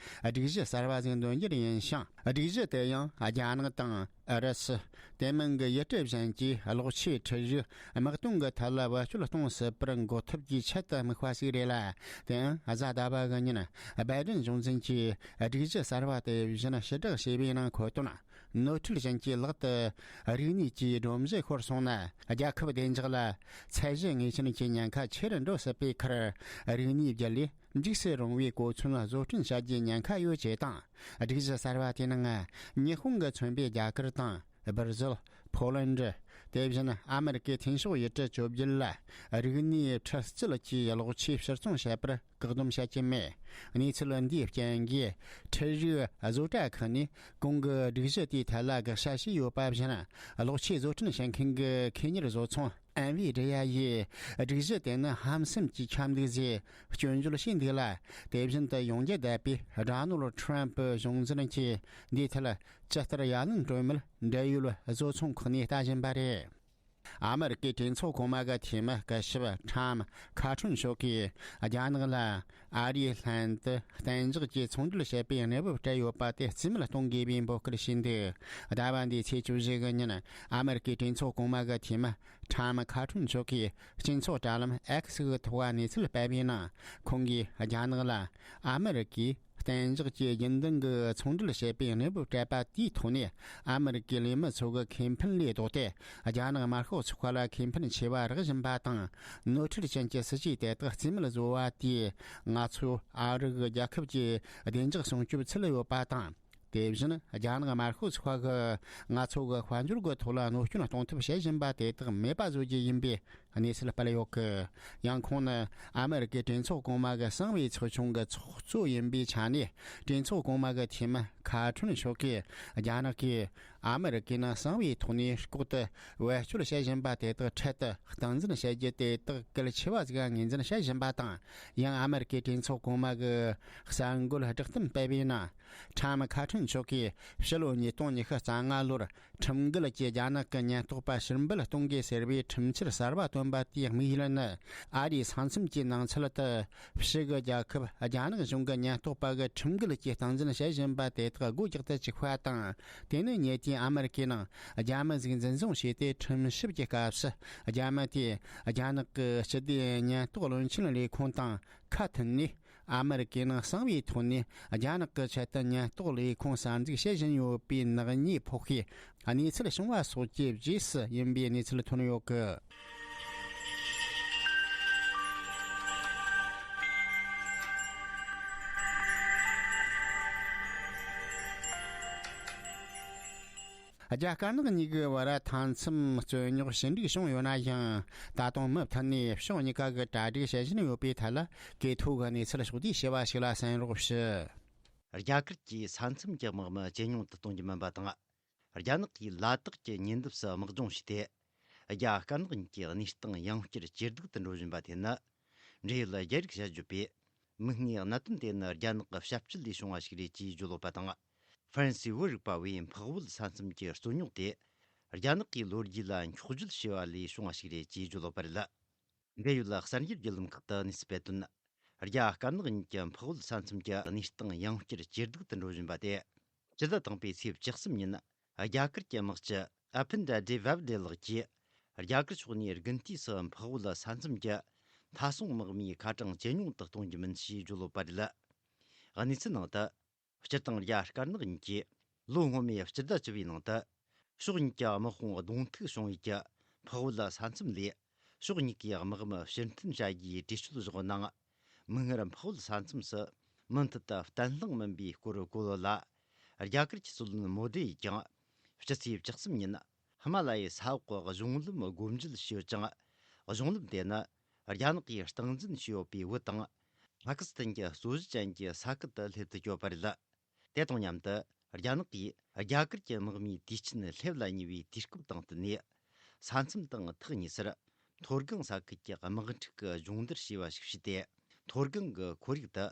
སྒྲིག་གཞི་གསར་བ་ཞིག་འདོན་རྒྱུ་ཡིན་ཞིང་། སྒྲིག་གཞི་དེ་ཡང་རྒྱ་ནག་དང་ཨུ་རུ་སུ། དེ་མིན་གྱི་ཡུལ་གྲུ་གཞན་གྱིས་གློག་ཆས་ཁྲིད་རིགས་དམག་དོན་གྱི་ཐད་ལ་བེད་སྤྱོད་གཏོང་སྲིད་པར་འགོག་ཐབས་ཀྱི་ཆེད་དུ་དམིགས་པ་ཞིག་རེད་ལ། དེའང་གཟའ་ཟླ་བ་གི་ཉིན་སྦའི་ཏན་གཞུང་འཛིན་གྱིས་སྒྲིག་གཞི་གསར་བ་དེ་བཞིན་ཕྱིར་བསྒྲགས་བྱས་པའི་ནང་འཁོད་དོན། ནོར་འཁྲུལ་ཅན་གྱི་ལག་ཏུ་རིག་གནས་ཀྱི་སྒྲོམ་གཞི་ཤོར་སོང་ན། རྒྱལ་ཁབ་བདེ་འཇགས་ལ་ཚད་གཞི་ངེས་ཅན་གྱི་ཉེན་ཁ་ཆེ་རུ་འགྲོ་སྲིད་པའི་ཁར། རིག་གནས་བརྒྱུད་ལས་འཇིགས་སུ་རུང་བའི་གོ་མཚོན་བཟོ་སྐྲུན་བྱ་རྒྱུའི་ཉེན་ཁ་ཡོད་ཅེས་དང་། སྒྲིག་གཞི་གསར་བ་དེའི་ནང་ཉི་ཧོང་གིས་མཚོན་པའི་རྒྱ་གར་དང་། སྦིར་ཟིལ། ཕོ་ལན་ཌི། དེ་བཞིན་ཨ་མེ་རི་ཀའི་འཐེན་ཕྱོགས་ཡུལ་གྲུ་བཅོ་བརྒྱད་ལ་རིག་གནས་ཁྲིད་རྩལ་གྱི་གློག་ཆས་ཕྱིར་ཚོང་བྱེད་པར་བཀག་སྡོམ་བྱེད་ཀྱི་མེད། གནས་ཚུལ་འདིའི་རྐྱེན་གྱིས་ཁྲིད་རིགས་བཟོ་གྲྭ་ཁག་ནས་གོང་གི་སྒྲིག་གཞི་དེའི་ཐད་ལ་དགག་བྱ་བྱས་ཡོད་པ་བཞིན། གློག་ཆས་བཟོ་སྐྲུན་བྱེད་མཁན་གྱི་ཁེ་གཉེར་བཟོ་ཚོང་ཨན་ཝི་ཌི་ཡ་ཡིས་སྒྲིག་གཞི་དེ་ནི་ཧམ་སེམས་ཀྱི་ཁྱབ་འདུག་ཅེས་སྐྱོན་བརྗོད་བྱས་འདུག་ལ། དེ་བཞིན་དུ་ཡོང་རྒྱུ་བསྡད་པའི་ཌོ་ནལ་ཌི་ཊརམ་ཕི་གཞུང་འཛིན་གྱིས་འདིའི་ཐད་ཇི་ལྟར་ཡ་ལན་སྤྲོད་མིན་འབྲེལ་ཡོད་བཟོ་ཚོང་ཁག་ནས་ལྟ་བཞིན་པ་རེད། ཨ་མེ་རི་ཀའི་གྲོས་ཚོགས་གོང་མ་གི་འཐུས་མི་སྐུ་ཞབས་ཁྲམ་ཁ་ཁྲོན་མཆོག་གིས་རྒྱ་ནག་ལ་ཨ་རིའི་ལྷན་དུ་གཏན་འཇགས་ཀྱི་ཚོང་འབྲེལ་བྱེད་པའི་གནས་བབ་སྤྲད་ཡོད་པ་དེ་རྩིས་མེད་གཏོང་དགོས་པའི་འབོད་སྐུལ་བྱས་འདུག་ཟླ་བ་འདིའི་ཚེས་བཅུ་བཞི་གི་ཉིན་ཨ་མེ་རི་ཀའི་གྲོས་ཚོགས་གོང་མ་གི་འཐུས་མི་ཁྲམ་ཁ་ཁྲོན་མཆོག་གིས་སྤྱི་ཚོགས་དྲ་ལམ་ཨེག་སི་གི་ཐོག་གནས་ཚུལ་སྤེལ་བའི་ནང་། ཁོང་གིས་རྒྱ་ནག་ལ་ཨ་མེ་རི་ཀའི་ གཏན་འཇགས་ཀྱི་རྒྱུན་ལྡན་གྱི་ཚོང་འབྲེལ་བྱེད་པའི་གནས་བབ་སྤྲད་པ་དེའི་ཐོག་ནས། ཨ་མེ་རི་ཀའི་ལས་མི་ཚོ་གི་ཁེ་ཕན་ལས་ལྡོག་སྟེ། རྒྱ་ནག་དམར་ཤོག་ཚོགས་པ་ལ་ཁེ་ཕན་ཆེ་བ་རག་བཞིན་པ་དང་། ནོར་འཁྲུལ་ཅན་གྱི་སྲིད་ཇུས་དེ་དག་རྩིས་མེད་བཟོ་བ་དེས། ང་ཚོ་ཨ་རི་གི་རྒྱལ་ཁབ་ཀྱི་བདེ་འཇགས་སྲུང་སྐྱོབ་ཚུད་ཡོད་པ་དང་། དེ་བཞིན་རྒྱ་ནག་དམར་ཤོག་ཚོགས་པ་གི་ང་ཚོ་གི་དཔལ་འབྱོར་གྱི་ཐོག་ལ་གནོད་སྐྱོན་གཏོང་ཐབས་བྱེད་བཞིན་པ་དེ་དག་མེད་པ་བཟོ་རྒྱུ་ཡིན་པའི་གནས་ཚུལ་སྤེལ་ཡོད་གི། ཡང་ཁོང་ནི་ཨ་མེ་རི་ཀའི་གྲོས་ཚོགས་གོང་མ་གི་གསང་བའི་ཚོགས་ཆུང་གི་ཚོགས་གཙོ་ཡིན་པའི་ཆ་ནས། གྲོས་ཚོགས་གོང་མ་གི་འཐུས་མི་ཁ་ཁྲོན་མཆོག་གིས། རྒྱ་ནག་གིས་ཨ་མེ་རི་ཀས་ནི་གསང་བའི་ཐོག་ནས་ལྐོག་ཏུ་བེད་སྤྱོད་བྱེད་བཞིན་པ་དེ་དག་འཕྲལ་དུ་སྟངས་འཛིན་བྱེད་རྒྱུ་དེ་དག་གལ་ཆེ་བ་ཟིག་ངོས་འཛིན་བྱེད་བཞིན་པ་དང་། ཡང་ཨ་མེ་རི་ཀའི་གྲོས་ཚོགས་གོང་མ་གི་གསར་འགོད་བསྒྲགས་གཏམ་སྤེལ་བའི་ནང་། ཁྲམ་ཁ་ཁྲོན་མཆོག་གིས་ཕྱི་ལོ་ཉིས་སྟོང་ཉི་ཤུ་རྩ་ལྔ་ལོར་ཁྲིམས་འགལ་གྱིས་རྒྱ་ནག་གི་ཉེན་རྟོག་པ་ཕྱིར་འབུད་གཏོང་དགོས་ཟེར་བའི་ཁྲིམས་འཆར་གསར་པ་བཏོན་པ་དེའི་དམིགས་ཡུལ་ནི། ཨ་རིའི་ས་མཚམས་ཀྱི་ནང་ཚུད་དུ་ཕྱི་གི་རྒྱལ་ཁབ་རྒྱ་ནག་གཞུང་གི་ཉེན་རྟོག་པ་གི་ཁྲིམས་འགལ་གྱི་སྟངས་འཛིན་བྱེད་བཞིན་པ་དེ་དག་སྒོ་རྒྱག་ཏུ་བཅུག་པ་དང་། དེ་ནི་ཉེ་དུས་ཨ་མེ་རི་ཀས་ནང་རྒྱ་མི་ཟིག་འཛིན་བཟུང་བྱས་ཏེ་ཁྲིམས་ཞིབ་ཀྱི་སྐབས་སུ། རྒྱ་མི་དེས་རྒྱ་ནག་གི་སྤྱི་བདེ་ཉེན་རྟོག་བློན་ཆེན་ལས་ཁུངས་དང་ཁ་མཐུན་ནས། ཨ་མེ་རི་ཀས་ནང་གསང་བའི་ཐོག་ནས་རྒྱ་ནག་གི་ཆེད་དུ་ཉེན་རྟོག་ལས་ཁུངས་གསར་འཛུགས་བྱེད་བཞིན་ཡོད་པའི་ནག་ཉེས་ཕོག་ཤེས་གནས་ཚུལ་བྱུང་བ་སོགས་ཀྱི་རྗེས་སུ་ཡིན་པའི་གནས་ཚུལ་ཐོན་ཡོད་གི། རྒྱ་དཀར་ནག་གཉིས་ཀྱི་བར་མཐའ་མཚམས་རྩོད་རྙོག་ཞི་འགྲིག་བྱུང་ཡོད་ན་ཡང་། ད་དུང་མུ་མཐུད་ནས་ཕྱོགས་གཉིས་ཀ་གི་གྲ་སྒྲིག་བྱེད་བཞིན་ཡོད་པའི་ཐད་ལ། གོ་ཐོས་ཀྱི་གནས་ཚུལ་ཕྱོགས་བསྡུས་བྱས་པ་ཞིག་ལ་གསན་རོགས་ཞུ། རྒྱ་གར་གྱིས་ས་མཚམས་ཀྱི་དམག་མི་ཇེ་ཉུང་དུ་གཏོང་རྒྱུ་མིན་པ་དང་། རྒྱ་ནག་གིས་ལ་དྭགས་ཀྱི་ཉེ་འདབས་སུ་དམག་སྦྱོང་བྱས་ཏེ། རྒྱ་དཀར་ནག་གཉིས་ཀྱི་གནས་སྟངས་ཡང་བསྐྱར་ཇེ་སྡུག་ཏུ་འགྲོ་བཞིན་པ་དེ་ནི། འབྲེལ་ཡོད་རྒྱ་རིགས་དཔྱད་བརྗོད་པས། མིག་སྔའི་གནད་དོན་དེ་ནི་རྒྱ་ནག་གི་ཞབས་ཕྱི་ལས་བྱུང་བ་ཞིག་རེད་ཅེས་བརྗོད་ཡོད་པ་དང་། ཧྥ་རན་སིའི་བོད་རིག་པ་བས་འཕགས་བོད་ས་མཚམས་ཀྱི་རྩོད་རྙོག་དེ། རྒྱ་ནག་གིས་ལོ་རྒྱུས་ལ་འཁྱོག་བརྗོད་བྱས་པ་ལས་བྱུང་བ་ཞིག་རེད་ཅེས་བརྗོད་ཡོད་པ་རེད། འབྲེལ་ཡོད་གསར་འགྱུར་བརྒྱུད་ལམ་ཁག་ཏུ་གནས་ཚུལ་སྤེལ་དོན། རྒྱ་དཀར་ནག་གཉིས་ཀྱི་འཕགས་བོད་ས་མཚམས་ཀྱི་གནས་སྟངས་ཡང་བསྐྱར་ཇེ་སྡུག་ཏུ་འགྲོ་བཞིན་པ་དེ། སྤྱི་ཟླ་དང་པོའི་ཚེས་བཅུ་གསུམ་ཉིན། རྒྱ་གར་གྱི་དམག་སྤྱི་ཨ་ཕིན་དྲ་ཌེ་ཝབ་ཌེ་ལགས་ཀྱིས། རྒྱ་གར་ཕྱོགས་ནས་དགུན་དུས་སུ་འཕགས་བོད་ས་མཚམས་ཀྱི་མཐའ་སྲུང་དམག་མིའི་ཁ་གྲངས་ཇེ་ཉུང་དུ་གཏོང་རྒྱུ་མིན་ཞེས་བརྗོད་ཡོད་པ་རེད། གནས་ཚུལ་ནང་དུ། སྤྱིར་བཏང་རྒྱ་དཀར་ནག་གཉིས་ཀྱིས་ལོ་སྔོན་མའི་སྤྱི་ཟླ་བཅུ་པའི་ནང་དུ། ཕྱོགས་གཉིས་ཀྱི་དམག་དཔུང་གདོང་ཐུག་བྱུང་ཡུལ་གྱི་འཕགས་བོད་ས་མཚམས་ལས། ཕྱོགས་གཉིས་ཀའི་དམག་མི་ཕྱིར་འཐེན་བྱ་རྒྱུའི་གྲོས་ཆོད་བཞག་ནའང་། མིག་སྔར་འཕགས་བོད་ས་མཚམས་སུ་མུ་མཐུད་དུ་བརྟན་ལྷིང་མིན་པའི་སྐོར་བཀོད་ཡོད་ལ། རྒྱ་གར་གྱི་སྲིད་བློན་མོ་དི་ཡིས་ཀྱང་། སྤྱི་ཚེས་བཅུ་གསུམ་ཉིན་ཧི་མ་ལ་ཡའི་ས་འོག་གི་གཞུང་ལམ་སྒོ་འབྱེད་བྱས་ཡོད་ཅིང་། གཞུང་ལམ་དེ་ནི་རྒྱ་ནག་གིས་སྟངས་འཛིན་བྱས་ཡོད་པའི་བོད་དང་། ཕ་ཀི་སི་ཐན་གྱི་རྩོད་གཞི་ཅན་གྱི་ས་ཁུལ་དུ་སླེབས་ཐུབ་ཡོད་པ་རེད། དེ་དང་མཉམ་དུ། རྒྱ་ནག་གིས་རྒྱ་གར་གྱི་དམག་མིའི་དུས་ཆེན་སླེབས་ལ་ཉེ་བའི་དུས་སྐབས་དང་བསྟུན་ནས། ས་མཚམས་དང་ཐག་ཉེ་སར། མཐོ་སྒང་ས་ཁུལ་གྱི་དམག་འཁྲུག་གི་སྦྱོང་བརྡར་བྱས་པ་ཞིག་བྱས་ཏེ། མཐོ་སྒང་གི་ཁོར་ཡུག་ཏུ་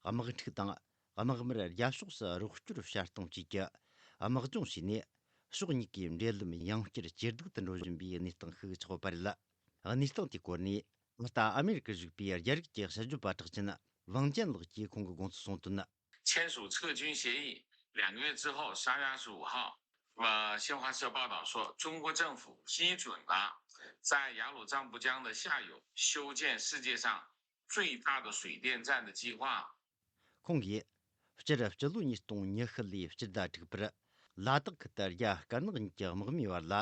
དམག་འཁྲུག་དང་། དམག་མིར་རྒྱབ་ཕྱོགས་སུ་རོགས་སྐྱོར་བྱ་སྟངས་བཅས་ཀྱི་དམག་སྦྱོང་བྱས་ནས། ཕྱོགས་གཉིས་ཀའི་འབྲེལ་ལམ་ཡང་བསྐྱར་ཇེ་སྡུག་ཏུ་འགྲོ་བཞིན་པའི་གནས་སྟངས་ཤིག་ཆགས་ཡོད་པ་རེད། གནས་སྟངས་དེའི་སྐོར་ནས། ད་ལྟ་ཨ་མེ་རི་ཀར་བཞུགས་པའི་རྒྱ་རིགས་ཀྱི་དཔྱད་བརྗོད་པ་གྲགས་ཅན་ཝང་ཅན་ལགས་ཀྱིས་ཁོང་གི་དགོངས་ཚུལ་གསུངས་དོན། 签署撤军协议两个月之后，十二月二十五号，呃，新华社报道说，中国政府批准了在雅鲁藏布江的下游修建世界上最大的水电站的计划。 ཁོང་གིས། སྤྱིར་སྤྱི་ལོ་ཉིས་སྟོང་ཉི་ཤུ་ལོའི་སྤྱི་ཟླ་དྲུག་པར། ལ་དྭགས་ཁུལ་དུ་རྒྱ་དཀར་ནག་གཉིས་ཀྱི་དམག་མིའི་བར་ལ་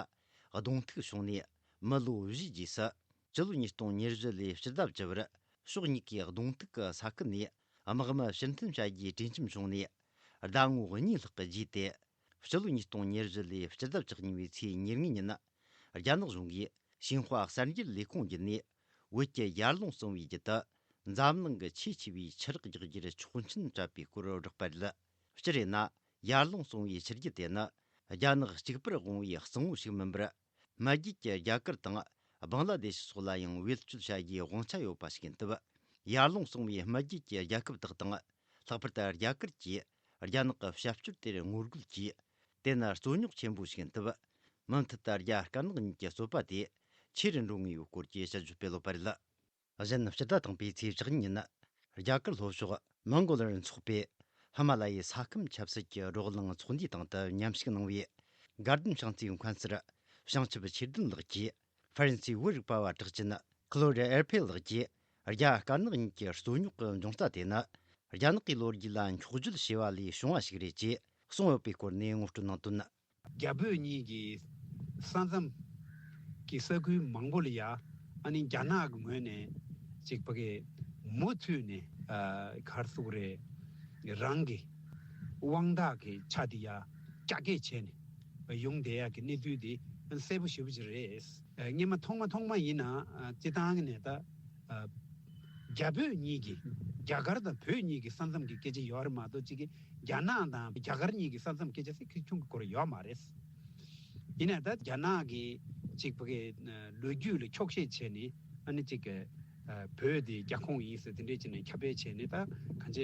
གདོང་ཐུག་བྱུང་ནས་མི་ལོ་བཞིའི་རྗེས་སུ། སྤྱི་ལོ་ཉིས་སྟོང་ཉེར་བཞི་ལོའི་སྤྱི་ཟླ་བཅུ་པར་ཕྱོགས་གཉིས་ཀའི་གདོང་ཐུག་གི་ས་ཁུལ་ནས་དམག་མི་ཕྱིར་འཐེན་བྱ་རྒྱུའི་གྲོས་འཆམ་བྱུང་ནས་ཟླ་ངོ་གཉིས་ལྷག་གི་རྗེས་ཏེ། སྤྱི་ལོ་ཉིས་སྟོང་ཉེར་བཞི་ལོའི་སྤྱི་ཟླ་བཅུ་གཉིས་པའི་ཚེས་ཉེར་ལྔ་ཉིན། རྒྱ་ནག་གཞུང་གིས་ཤིན་ཧྭ་གསར་འགྱུར་ལས་ཁུངས་བརྒྱུད་ནས། བོད་ཀྱི་ཡར་ཀླུང་གསང་བའི་རྒྱུད་དུ་འཛམ་གླིང་གི་ཆེས་ཆེ་བའི་ཆུ་རགས་རྒྱག་རྒྱུར་ཆོག་མཆན་སྤྲད་པའི་སྐོར་བསྒྲགས་པ་རེད། སྤྱིར་ཡིན་ན། ཡར་ཀླུང་གསང་བའི་ཆུ་རྒྱུད་དེ་ནི་རྒྱ་ནག་གཅིག་པུར་དབང་བའི་གཙང་བོ་ཞིག་མིན་པར། སྨད་རྒྱུད་ཀྱི་རྒྱ་གར་དང་བང་ལ་དེ་ཤི་སོགས་ལ་ཡང་བེད་སྤྱོད་བྱ་རྒྱུའི་དབང་ཆ་ཡོད་པ་ཞིག་ཡིན་སྟབས། ཡར་ཀླུང་གསང་བའི་སྨད་རྒྱུད་ཀྱི་རྒྱལ་ཁབ་དག་དང་། ལྷག་པར་དུ་རྒྱ་གར་གྱིས་རྒྱ་ནག་གི་བྱ་སྤྱོད་དེར་ངོ་རྒོལ་གྱིས། དེ་ནི་རྩོད་རྙོག་ཆེན་པོ་ཞིག་ཡིན་སྟབས། མུ་མཐུད་དུ་རྒྱ་དཀར་ནག་གཉིས་ཀྱི་རྩོད་པ་དེ་ཆེ་རུ་འགྲོ་ངེས་ཡོད་སྐོར་གྱི་དཔྱད་བརྗོད་སྤེལ་ཡོད་པ་རེད། གཞན། སྤྱི་ཟླ་དང་པོའི་ཚེས་བཅུ་གཉིས་ཉིན། རྒྱ་གར་ལྷོ་ཕྱོགས་མོན་གོ་ལར་ཚོགས་པས་ཧི་མ་ལ་ཡའི་ས་ཁམས་ཆབ་སྲིད་ཀྱི་བགྲོ་གླེང་ཚོགས་འདུའི་སྟེང་དུ་མཉམ་ཞུགས་གནང་བའི་དགའ་ལྡན་བྱང་རྩེའི་མཁན་ཟུར་བྱང་ཆུབ་ཆོས་ལྡན་ལགས་ཀྱིས། ཧྥ་རན་སིའི་བོད་རིག་པ་བ་གྲགས་ཅན་ཁློ་རི་ཨེར་ཕེ་ལགས་ཀྱིས། རྒྱ་དཀར་ནག་གཉིས་ཀྱི་རྩོད་རྙོག་གི་འབྱུང་རྩ་དེ་ནི། རྒྱ་ནག་གི་ལོ་རྒྱུས་ལ་འཁྱོག་བརྗོད་བྱས་པ་ལས་བྱུང་བ་ཞིག་རེད་ཅེས་གསུངས་ཡོད་པའི་སྐོར་ནས་ངོ་སྤྲོད་གནང་དོན། རྒྱ་བོད་གཉིས་ཀྱི་ས་མཚམས་ཀྱི་ས་ཁུལ་མང་པོ་ལ་ཡ་ཨ་ནི་རྒྱ་ནག་གི་ངོས་ནས་ཅིག་ཕ་གི་མུ་མཐུད་ནས་ཨ་གར་སུག་རེད་རང་གི་དབང་ཐང་གི་ཆ་དེ་ཡ་རྒྱ་སྐྱེད་བྱས་ནས་ཡོང་བསྡད་ཡག་གི་གནས་ཚུལ་དེ་གསལ་པོ་ཞེ་པོ་ཅིག་རེད། སྔོན་མ་ཐོག་མ་ཐོག་མ་ཡིན་ན་སྤྱི་བཏང་གི་ནས་ད་རྒྱ་བོད་གཉིས་ཀྱི་རྒྱ་གར་དང་བོད་གཉིས་ཀྱི་ས་མཚམས་ཀྱི་སྐད་ཆ་ཡོད་རེད་མ་གཏོགས་གཅིག་གི་རྒྱ་ནག་དང་རྒྱ་གར་གཉིས་ཀྱི་ས་མཚམས་སྐད་ཆ་ཟེར་ཁེར་ཆུང་གི་སྐོར་ཡོད་མ་རེད། ཡིན་ན་ད་རྒྱ་ནག་གི་གཅིག་པ་གི་ལོ་རྒྱུས་ལ་འཁྱོག་བཤད་བྱས་ནས་ཨ་ནི་གཅིག་གི་བོད་དེ་རྒྱ་ཁོངས་ཡིན་ཟེར་དེ་འདྲས་བྱས་ནས་ཁྱབ་སྤེལ་བྱས་ནས་ད་གང་ཅི་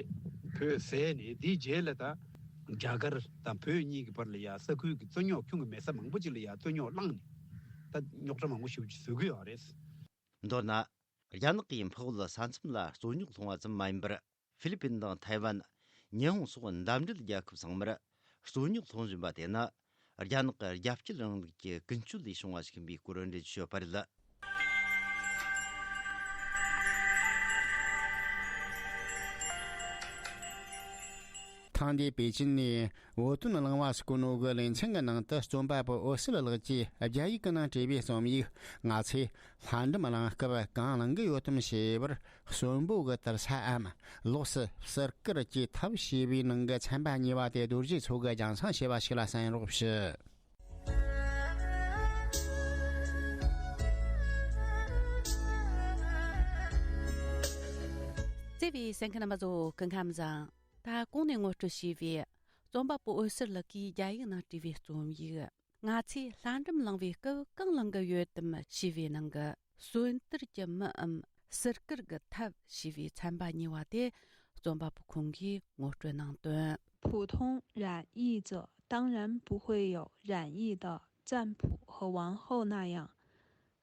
བོད་ཟེར་ནས་དེའི་རྗེས་ལ་ད་རྒྱ་གར་དང་བོད་གཉིས་ཀྱི་བར་ལ་ཡ་ས་ཁུལ་གྱི་རྩོད་རྙོག་ཁྱོན་གྱི་མེད་ས་མང་པོ་ཅིག་ལ་ཡ་རྩོད་རྙོག་བསླངས་ནས་ད་རྙོག་དྲ་མང་པོ་ཞེ་པོ་ཅིག་བཟོ་གི་ཡོད་རེད། མདོར་ན། རྒྱ་ནག་གིས་འཕགས་བོད་ས་མཚམས་ལ་རྩོད་རྙོག་སློང་བ་ཙམ་མ་ཡིན་པར། ཧྥི་ལི་པིན་དང་ཐའེ་ཝན། ཉི་ཧོང་སོགས་འདབས་འབྲེལ་རྒྱལ་ཁབ་ཚང་མར་རྩོད་རྙོག་སློང་བཞིན་པ་དེ་ནི། རྒྱ་ནག་གི་རྒྱལ་གཅེས་རིང་ལུགས་ཀྱི་ཀུན་སྤྱོད་ལས་བྱུང་བ་ཞིག་ཡིན་པའི་སྐོར་འགྲེལ་བརྗོད་བྱས་པ་རེད། ཐེངས་འདིའི་པེ་ཅིན་ནས་བོད་དོན་གླེང་བ་སྐོར་ནོ་གི་ལེ་ཚན་གྱི་ནང་དུ་རྩོམ་པ་པོ་འོད་ཟེར་ལགས་ཀྱིས་རྒྱ་ཡིག་གི་ནང་བྲིས་པའི་རྩོམ་ཡིག་ང་ཚོས་ལྷ་འབྲུམ་གླེང་སྐབས་གང་གླེང་གི་ཡོད་དམ་ཞེས་པར། གསོན་པོ་གི་དུར་ས་འམ། ལོགས་སུ་གསེར་དཀར་གྱི་ཐབས་ཞེས་པའི་ནང་གི་ཚན་པ་གཉིས་པ་དེ་རྡོ་རྗེ་མཚོ་གིས་རྒྱང་སྲིང་བྱས་པ་ཞིག་ལ་གསན་རོགས་ཞུ། བརྩེ་བའི་གསན་མཁན་རྣམ་པ་ཚོ་སྐུ་ཁམས་བཟང་། ད་གོང་ནས་ངོ་སྤྲོད་བྱས་པའི་རྩོམ་པ་པོ་འོད་ཟེར་ལགས་ཀྱིས་རྒྱ་ཡིག་ནང་བྲིས་པའི་རྩོམ་ཡིག་ང་ཚོས་ལྷ་འབྲུམ་གླེང་བའི་སྐབས་གང་གླེང་གི་ཡོད་དམ་ཞེས་པའི་ནང་གི་གསོན་དུར་གྱི་མི་འམ་གསེར་དཀར་གྱི་ཐབས་ཞེས་པའི་ཚན་པ་གཉིས་པ་དེ་རྩོམ་པ་པོ་ཁོང་གིས་ངོ་སྤྲོད་གནང་དོན། 普通染疫者当然不会有染疫的占卜和王后那样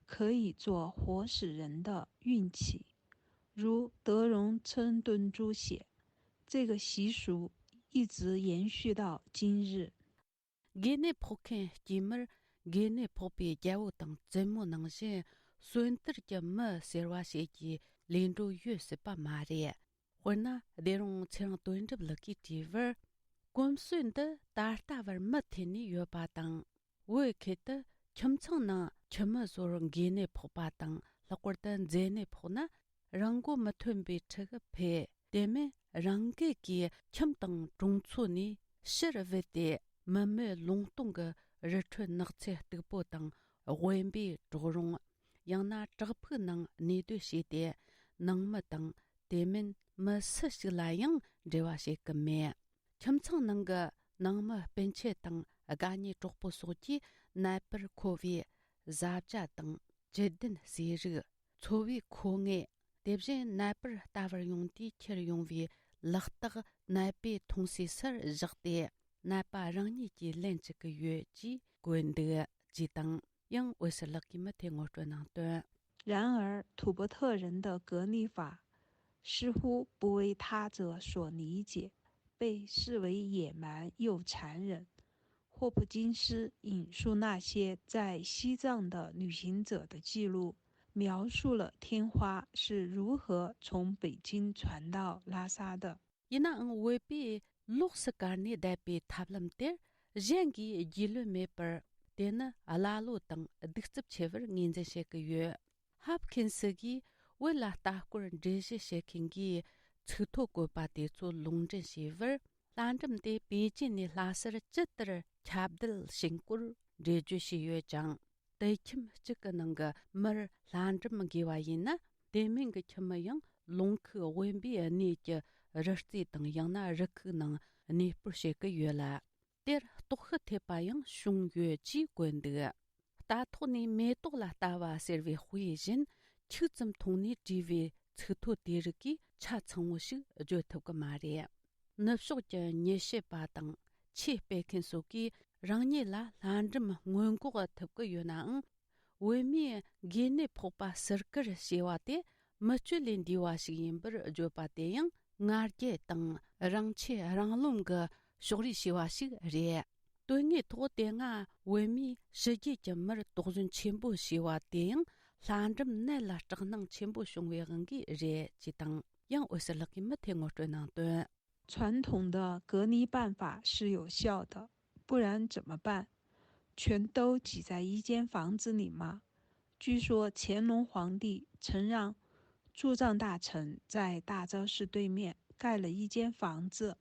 可以做活死人的运气，如德隆春炖猪血，这个习俗一直延续到今日。 དགེ་གནས་ཕོག་མཁན་སྐྱེས་མར་དགེ་གནས་ཕོག་པའི་རྒྱལ་པོ་དང་བཙུན་མོ་ནང་བཞིན་གསོན་དར་གྱི་མི་ཟེར་བ་ཞིག་གི་ལས་འགྲོ་ཡོད་སྲིད་པ་མ་རེད། དཔེར་ན་སྡེ་རོང་ཚེ་རིང་དོན་གྲུབ་ལགས་ཀྱིས་བྲིས་པར། གོམས་སྲོལ་འདི་ད་ལྟ་བར་མུ་མཐུད་ནས་ཡོད་པ་དང་། བོད་ཁུལ་དུ་ཁྱིམ་ཚང་ནང་ཁྱིམ་མི་ཚོར་དགེ་གནས་ཕོག་པ་དང་ལྷག་པར་དུ་མཛེ་ནད་ཕོག་ན། རང་མགོ་མི་ཐོན་པའི་ཁྲི་གི་ཕེ། དེ་མིན་རང་འགུལ་གྱིས་ཁྱིམ་དང་གྲོང་ཚོ་ནས་ཕྱིར་བུད་དེ་མི་མེད་ལུང་སྟོང་གི་རི་ཁྲོད་ནགས་ཚལ་སྟུག་པོ་དང་དབེན་པའི་གྲོག་རོང་། ཡང་ན་བྲག་ཕུག་ནང་གནས་སྡོད་བྱས་ཏེ་ནང་མི་དང་དེ་མིན་མི་སུ་ཞིག་ལ་ཡང་འབྲེལ་བ་བྱེད་ཀྱི་མེད། ཁྱིམ་ཚང་ནང་གི་ནང་མི་སྤུན་མཆེད་དང་དགའ་ཉེ་གྲོགས་པོ་སོགས་ཀྱིས་ནད་པར་མཁོ་བའི་བཟའ་བཅའ་དང་བཅུད་ལྡན་ཟས་རིགས། འཚོ་བའི་མཁོ་དངོས། དེ་བཞིན་ནད་པར་ལྟ་བར་ཡོང་དུས་ཁྱེར་ཡོང་བའི་ལག་རྟགས་ནད་པས་མཐོང་སའི་སར་བཞག་སྟེ་ནད་པ་རང་ཉིད་ཀྱིས་ལེན་བཅུག་གི་ཡོད་ཅེས་བཀོད་འདུག་ཅེས་དང་། ཡང་འོད་ཟེར་ལགས་ཀྱིས་མུ་མཐུད་ངོ་སྤྲོད་གནང་དོན། 然而，吐蕃特人的格律法似乎不为他者所理解，被视为野蛮又残忍。霍普金斯引述那些在西藏的旅行者的记录，描述了天花是如何从北京传到拉萨的。 ཡིན་ནའང་བོད་པས་ལོགས་སུ་བཀར་ནས་བསྡད་པའི་ཐབས་ལམ་དེར་གཞན་གྱིས་རྒྱུས་ལོན་མེད་པར། དེ་ནི་ཀླ་ཀློ་དང་གདུག་རྩུབ་ཆེ་བར་ངོས་འཛིན་བྱེད་ཀྱི་ཡོད། ཧབ་ཁིན་སི་གིས་བོད་ལ་ལྟ་སྐོར་འགྲེལ་བཤད་བྱེད་མཁན་གྱིས་ཚིག་ཐོ་བཀོད་པ་དེ་ཚོ་ལུང་འདྲེན་བྱས་པར། ལྷ་འབྲུམ་དེ་པེ་ཅིན་ནས་ལྷ་སར་ཇི་ལྟར་ཁྱབ་གདལ་ཕྱིན་སྐོར་འགྲེལ་བརྗོད་བྱས་ཡོད་ཅིང་། དུད་ཁྱིམ་གཅིག་གི་ནང་གི་མིར་ལྷ་འབྲུམ་འགོས་པ་ཡིན་ན། དེ་མིན་གྱི་ཁྱིམ་མི་ཡང་ལུང་ཁུག་དབེན་པའི་གནས་ཀྱི་རི་རྩེ་དང་ཡང་ན་རི་ཁུག་ནང་གནས་སྤོར་བྱེད་ཀྱི་ཡོད་ལ། དེར་ལྟོགས་ཤི་ཐེབས་པ་ཡང་བྱུང་ཡོད་ཅེས་བཀོད་འདུག་རྟ་ཐོག་ནས་མེ་ཏོག་ལ་ལྟ་བ་ཟེར་བའི་དཔེ་བཞིན་ཁྱུག་ཙམ་མཐོང་ནས་བྲིས་པའི་ཚིག་ཐོ་དེ་རིགས་ཀྱིས་ཆ་ཚང་བོ་ཞིག་བརྗོད་ཐུབ་ཀྱི་མ་རེད། ནུབ་ཕྱོགས་ཀྱི་མྱི་བཤད་པ་དང་ཆོས་སྤེལ་མཁན་སོགས་ཀྱིས་རང་ཉིད་ལ་ལྷ་འབྲུམ་སྔོན་འགོག་ཐུབ་ཀྱི་ཡོད་ནའང་། བོད་མིས་དགོས་གནད་ཕོག་པ་ཟུར་བཀར་བྱས་པ་དེ་མི་སྤྱོད་ལས་འདས་པ་ཞིག་ཡིན་པར་བརྗོད་པ་དེ་ཡང་ང་རྒྱལ་དང་རང་ཆེ་རང་རློམ་གྱི་ཕྱོགས་རིས་བྱས་པ་ཞིག་རེད། དོན་དངོས་ཐོག་དེ་སྔ་བོད་མིས་ཕྱི་རྒྱལ་གྱི་མིར་དོགས་ཟོན་ཆེན་པོ་བྱས་པ་དེ་ཡང་ལྷ་འབྲུམ་ནད་ལ་སྐྲག་སྣང་ཆེན་པོ་བྱུང་བའི་དབང་གིས་རེད་ཅེས་དང་། ཡང་འོད་ཟེར་ལགས་ཀྱིས་མུ་མཐུད་ངོ་སྤྲོད་གནང་དོན། 传统的隔离办法是有效的，不然怎么办？全都挤在一间房子里吗？据说乾隆皇帝曾让驻藏大臣在大昭寺对面盖了一间房子，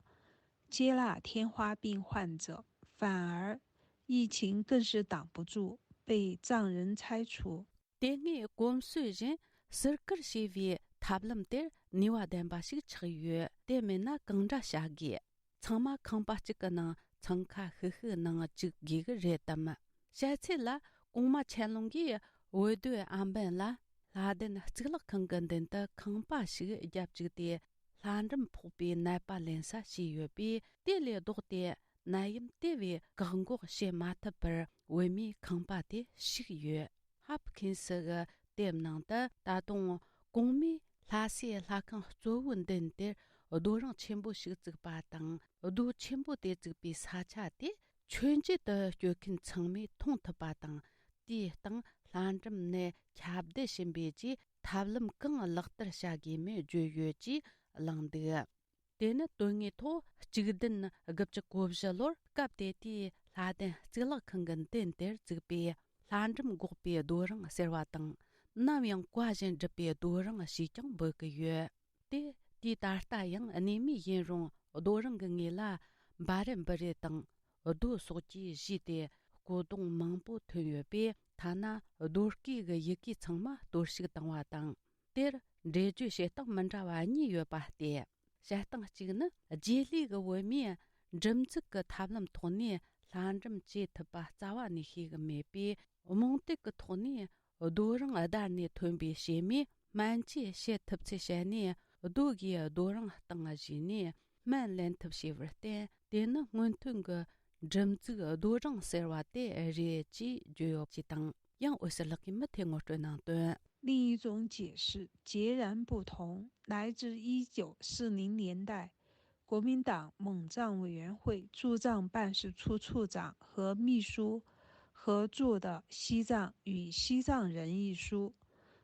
接纳天花病患者，反而疫情更是挡不住，被藏人拆除。 དེ་སྔའི་གོམས་སྲོལ་བཞིན་ཟུར་བཀར་བྱས་པའི་ཐབས་ལམ་དེར་ནུས་པ་ལྡན་པ་ཞིག་ཆགས་ཡོད། དེ་མིན་ན་གང་འདྲ་བྱ་དགོས། ཚང་མ་ཁང་པ་གཅིག་གི་ནང་འཚང་ཁ་ཤིག་ཤིག་ནང་བཅུག་དགོས་ཀྱི་རེད་དམ། བཤད་ཚུལ་ལ་གོང་མ་ཆན་ལུང་གིས་འོས་བསྡུ་ཨམ་བན་ལ་ལྷ་ལྡན་གཙུག་ལག་ཁང་གི་མདུན་དུ་ཁང་པ་ཞིག་བརྒྱབ་བཅུག་སྟེ། ལྷ་འབྲུམ་ཕོག་པའི་ནད་པ་ལེན་ས་བྱས་ཡོད་པས། དེ་ལས་ལྡོག་སྟེ་ནད་ཡམས་དེ་བས་བཀག་འགོག་བྱེད་མ་ཐུབ་པར་བོད་མིའི་ཁང་པ་དེ་ཞིག་ཡོད། ཧབ་ཁིན་སི་གི་དེབ་ནང་དུ་ད་དུང་གོང་མའི་ལྷ་སའི་ལྷ་ཁང་གཙོ་བོའི་མདུན་དེར་རྡོ་རིང་ཆེན་པོ་ཞིག་བཙུགས་པ་དང་། རྡོ་ཆེན་པོ་དེ་བཙུགས་པའི་ས་ཆ་དེ་མཆོད་མཇལ་དུ་སྐྱོད་མཁན་ཚང་མས་མཐོང་ཐུབ་པ་དང་། དེའི་སྟེང་ལྷ་འབྲུམ་ནད་ཁྱབ་གདལ་བཞིན་པའི་རྗེས་ཐབས་ལམ་གང་ལག་བསྟར་བྱ་དགོས་མིན་བརྗོད་ཡོད་ཅེས་གླེང་འདུག་དེ་ནི་དོན་དངོས་ཐོག་གཅིག་བདུན་དགུ་བཅུ་གོ་བཞི་ལོར་སྐབས་དེ་དུས་ལྷ་ལྡན་གཙུག་ལག་ཁང་གི་མདུན་དེར་བཙུགས་པའི་ལྷ་འབྲུམ་འགོག་པའི་རྡོ་རིང་ཟེར་བ་དང་། ནམ་ཡང་བཀའ་བཞིན་སྒྲུབ་པའི་རྡོ་རིང་ཞེས་ཀྱང་འབོད་ཀྱི་ཡོད། དེ་དུས་ད་ལྟ་ཡང་གནས་མུས་ཡིན་རུང་རྡོ་རིང་གི་ངོས་ལ་འབའ་རེ་འབུ་རེ་དང་རྡོ་སོགས་ཀྱིས་གཞུས་ཏེ་སྐུ་གདུང་མང་པོ་ཐོན་ཡོད་པས། ཐ་ན་རྡོ་བརྐོས་ཀྱི་ཡི་གེ་ཚང་མ་གཏོར་བཤིག་བཏང་བ་དང་། དེར་འགྲེལ་བརྗོད་བྱེད་སྟངས་མི་འདྲ་བ་གཉིས་ཡོད་པ་སྟེ། བཤད་སྟངས་གཅིག་ནི། རྗེས་ལུས་ཀྱི་བོད་མིས་སྒྲུབ་འཛུགས་ཀྱི་ཐབས་ལམ་ཐོག་ནས་ལྷ་འབྲུམ་བཅོས་ཐུབ་པ་རྩ་བ་ནས་ཤེས་ཀྱི་མེད་པས། རྨོངས་དད་ཀྱི་ཐོག་ནས་རྡོ་རིང་བརྡར་ནས་ཐོན་པའི་བྱེ་མས་སྨན་བཅོས་བྱེད་ཐུབ་ཚུལ་བཤད་ནས། རྡོ་གིས་རྡོ་རིང་སྟེང་གཞུས་ནས་སྨན་ལེན་ཐབས་བྱས་པར་བརྟེན། དེ་ནི་སྔོན་ཐོན་གྱི་སྒྲུབ་འཛུགས་རྡོ་རིང་ཟེར་བ་དེ་རེད་ཅེས་བརྗོད་ཡོད་ཅེས་དང་། ཡང་འོད་ཟེར་ལགས་ཀྱིས་མུ་མཐུད་ངོ་སྤྲོད་གནང་དོན། 另一种解释截然不同，来自一九四零年代国民党蒙藏委员会驻藏办事处处长和秘书合著的《西藏与西藏人》一书，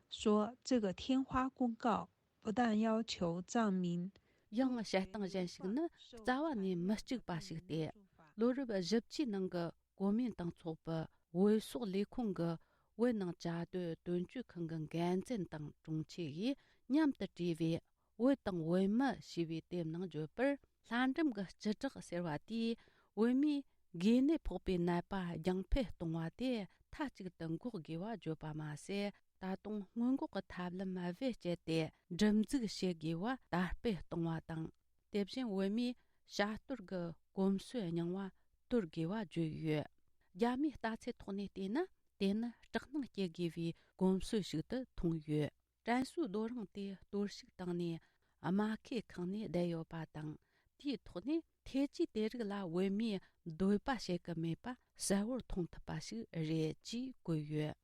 说这个天花公告不但要求藏民 ཡང་བཤད་སྟངས་གཞན་ཞིག་ནི་རྩ་བ་ནས་མི་གཅིག་པ་ཞིག་སྟེ། ལོ་རབས་བཞི་བཅུའི་ནང་གི་གོ་མིན་ཏང་ཚོགས་པའི་བོད་སོག་ལས་ཁུངས་ཀྱི་བོད་ནང་བཅའ་སྡོད་དོན་གཅོད་ཁང་གི་འགན་འཛིན་དང་དྲུང་ཆེ་ཡིས་མཉམ་དུ་བྲིས་པའི་བོད་དང་བོད་མི་ཞེས་པའི་དེབ་ནང་བརྗོད་པར། ལྷ་འབྲུམ་གྱི་སྤྱི་བསྒྲགས་ཟེར་བ་དེས་བོད་མིའི་འགོས་ནད་ཕོག་པའི་ནད་པ་རྒྱང་འཕེལ་གཏོང་བ་དེ་མཐའ་གཅིག་ཏུ་འགོག་དགོས་པ་བརྗོད་པ་མ་ཟད། ད་དུང་སྔོན་འགོག་གི་ཐབས་ལམ་བེད་སྤྱད་དེ་སྒྲུབ་འཛུགས་བྱེད་དགོས་པ་དར་སྤེལ་གཏོང་བ་དང་། དེ་བཞིན་བོད་མིའི་བྱ་གཏོར་གྱི་གོམས་སྲོལ་རྙིང་བ་གཏོར་དགོས་པ་བརྗོད་ཡོད། རྒྱ་མིའི་ལྟ་ཚུལ་ཐོག་ནས་བལྟས་ན། དེ་ནི་སྐྲག་སྣང་སྐྱེ་དགོས་པའི་གོམས་སྲོལ་ཞིག་ཏུ་མཐོང་ཡོད། དྲན་གསོའི་རྡོ་རིང་དེ་གཏོར་བཤིག་བཏང་ནས་རྨ་ཁའི་ཁང་ནས་བསྡད་ཡོད་པ་དང་། དེའི་ཐོག་ནས་ཐེལ་ཙེ་དེ་རིགས་ལ་བོད་མིས་འདོད་པ་བྱེད་ཀྱི་མེད་པ་གསལ་བོར་མཐོང་ཐུབ་པ་ཞིག་རེད་ཅེས་བཀོད་ཡོད།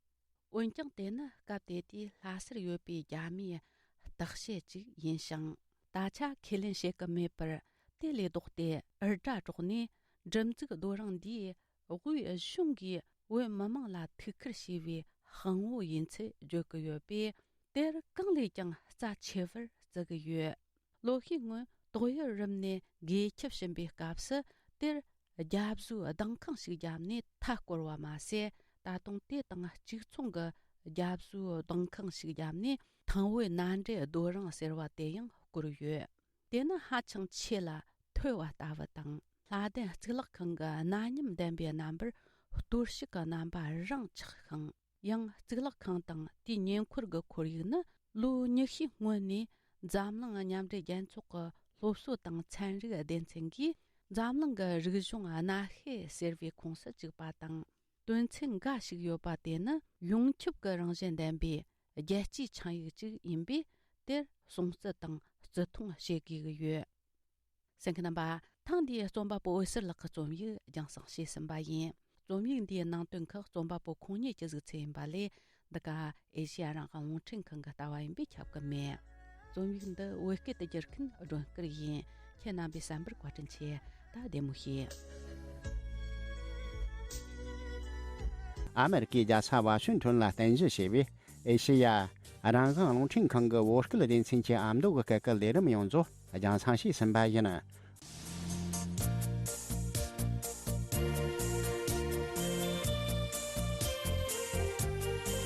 འོན་ཀྱང་དེ་ནི་སྐབས་དེ་དུས་ལྷ་སར་ཡོད་པའི་རྒྱ་མིའི་བརྟག་དཔྱད་ཅིག་ཡིན་ཞིང་། ད་ཆ་ཁས་ལེན་བྱེད་ཀྱི་མེད་པར། དེ་ལས་ལྡོག་སྟེ་འུར་སྒྲ་སྒྲོག་ནས་སྒྲུབ་འཛུགས་རྡོ་རིང་འདིའི་དབུས་གཞུང་གིས་བོད་མི་མང་ལ་ཐུགས་ཁུར་བྱས་པའི་དཔང་བོ་ཡིན་ཚུལ་བརྗོད་ཀྱི་ཡོད་པས། དེར་གང་ལས་ཀྱང་རྩ་ཆེ་བར་བརྩི་གི་ཡོད། ལོ་ཤས་སྔོན་ཏོག་དབྱིབས་རིམས་ནད་རྒུད་ཁྱབ་བཞིན་པའི་སྐབས་སུ། དེར་རྒྱབ་བཟོའི་ལྡིང་ཁང་ཞིག་བརྒྱབ་ནས་མཐའ་བསྐོར་བ་མ་ཟད། ད་དུང་དེ་དང་གཅིག་མཚུངས་ཀྱི་རྒྱབ་བཟོའི་ལྡིང་ཁང་ཞིག་བརྒྱབ་ནས་ཐང་བོད་མནའ་འབྲེལ་རྡོ་རིང་ཟེར་བ་དེ་ཡང་བསྐོར་ཡོད། དེ་ནི་ཧ་ཅང་ཆེ་ལ་མཐོ་བ་ལྟ་བུ་དང་། ལྷ་ལྡན་གཙུག་ལག་ཁང་གི་གནའ་ཉམས་ལྡན་པའི་རྣམ་པར་གཏོར་བཤིག་གི་རྣམ་པ་རང་ཆགས་ཤིང་། ཡང་གཙུག་ལག་ཁང་དང་དེའི་ཉེ་འཁོར་གྱི་ཁོར་ཡུག་ནི་ལོ་ཉི་ཤུའི་སྔོན་ནས་འཛམ་གླིང་མཉམ་འབྲེལ་རྒྱལ་ཚོགས་ཀྱི་སློབ་གསོ་དང་ཚན་རིག་སྡེ་ཚན་གྱིས་འཛམ་གླིང་གི་རིག་གཞུང་གནའ་ཤུལ་ཟེར་བའི་ཁོངས་སུ་བཅུག་པ་དང་། དོན་ཚན་འགའ་ཞིག་ཡོད་པ་དེ་ནི་ཡོངས་ཁྱབ་ཀྱི་རང་བཞིན་ལྡན་པའི་རྒྱལ་སྤྱིའི་ཆིངས་ཡིག་ཅིག་ཡིན་པས། དེར་སྲུང་བརྩི་དང་བརྩི་མཐོང་བྱེད་དགོས་ཀྱི་ཡོད། གསན་མཁན་རྣམ་པ། ཐེངས་འདིའི་རྩོམ་པ་པོ་འོད་ཟེར་ལགས་ཀྱི་རྩོམ་ཡིག་རྒྱང་སྲིང་བྱས་ཟིན་པ་ཡིན། རྩོམ་ཡིག་འདིའི་ནང་དོན་ཁག་རྩོམ་པ་པོ་ཁོང་ཉིད་ཀྱི་གཟིགས་ཚུལ་ཡིན་པ་ལས། འདི་ག་ཨེ་ཤེ་ཡ་རང་དབང་རླུང་འཕྲིན་ཁང་གི་ལྟ་བ་ཡིན་པས་ཁྱབ་ཀྱི་མེད། རྩོམ་ཡིག་འདི་བོད་སྐད་དུ་བསྒྱུར་མཁན་སྒྲོན་དཀར་ཡིན། ཁྱེད་རྣམ་པའི་བསམ་པར་བཀའ་དྲིན་ཆེ། ད་བདེ་མོ་བྱོས། ཨ་མེ་རི་ཀའི་རྒྱལ་ས་ཝ་ཤིང་ཊོན་ལ་རྟེན་གཞི་བྱས་པའི་ ཨེ་ཤེ་ཡ་རང་དབང་རླུང་འཕྲིན་ཁང་གི་བོད་སྐད་སྡེ་ཚན་གྱི་ཨ་མདོ་གི་སྐད་ཀྱི་ལས་རིམ་ཡོངས་རྫོགས་རྒྱང་སྲིང་བྱས་ཟིན་པ་ཡིན།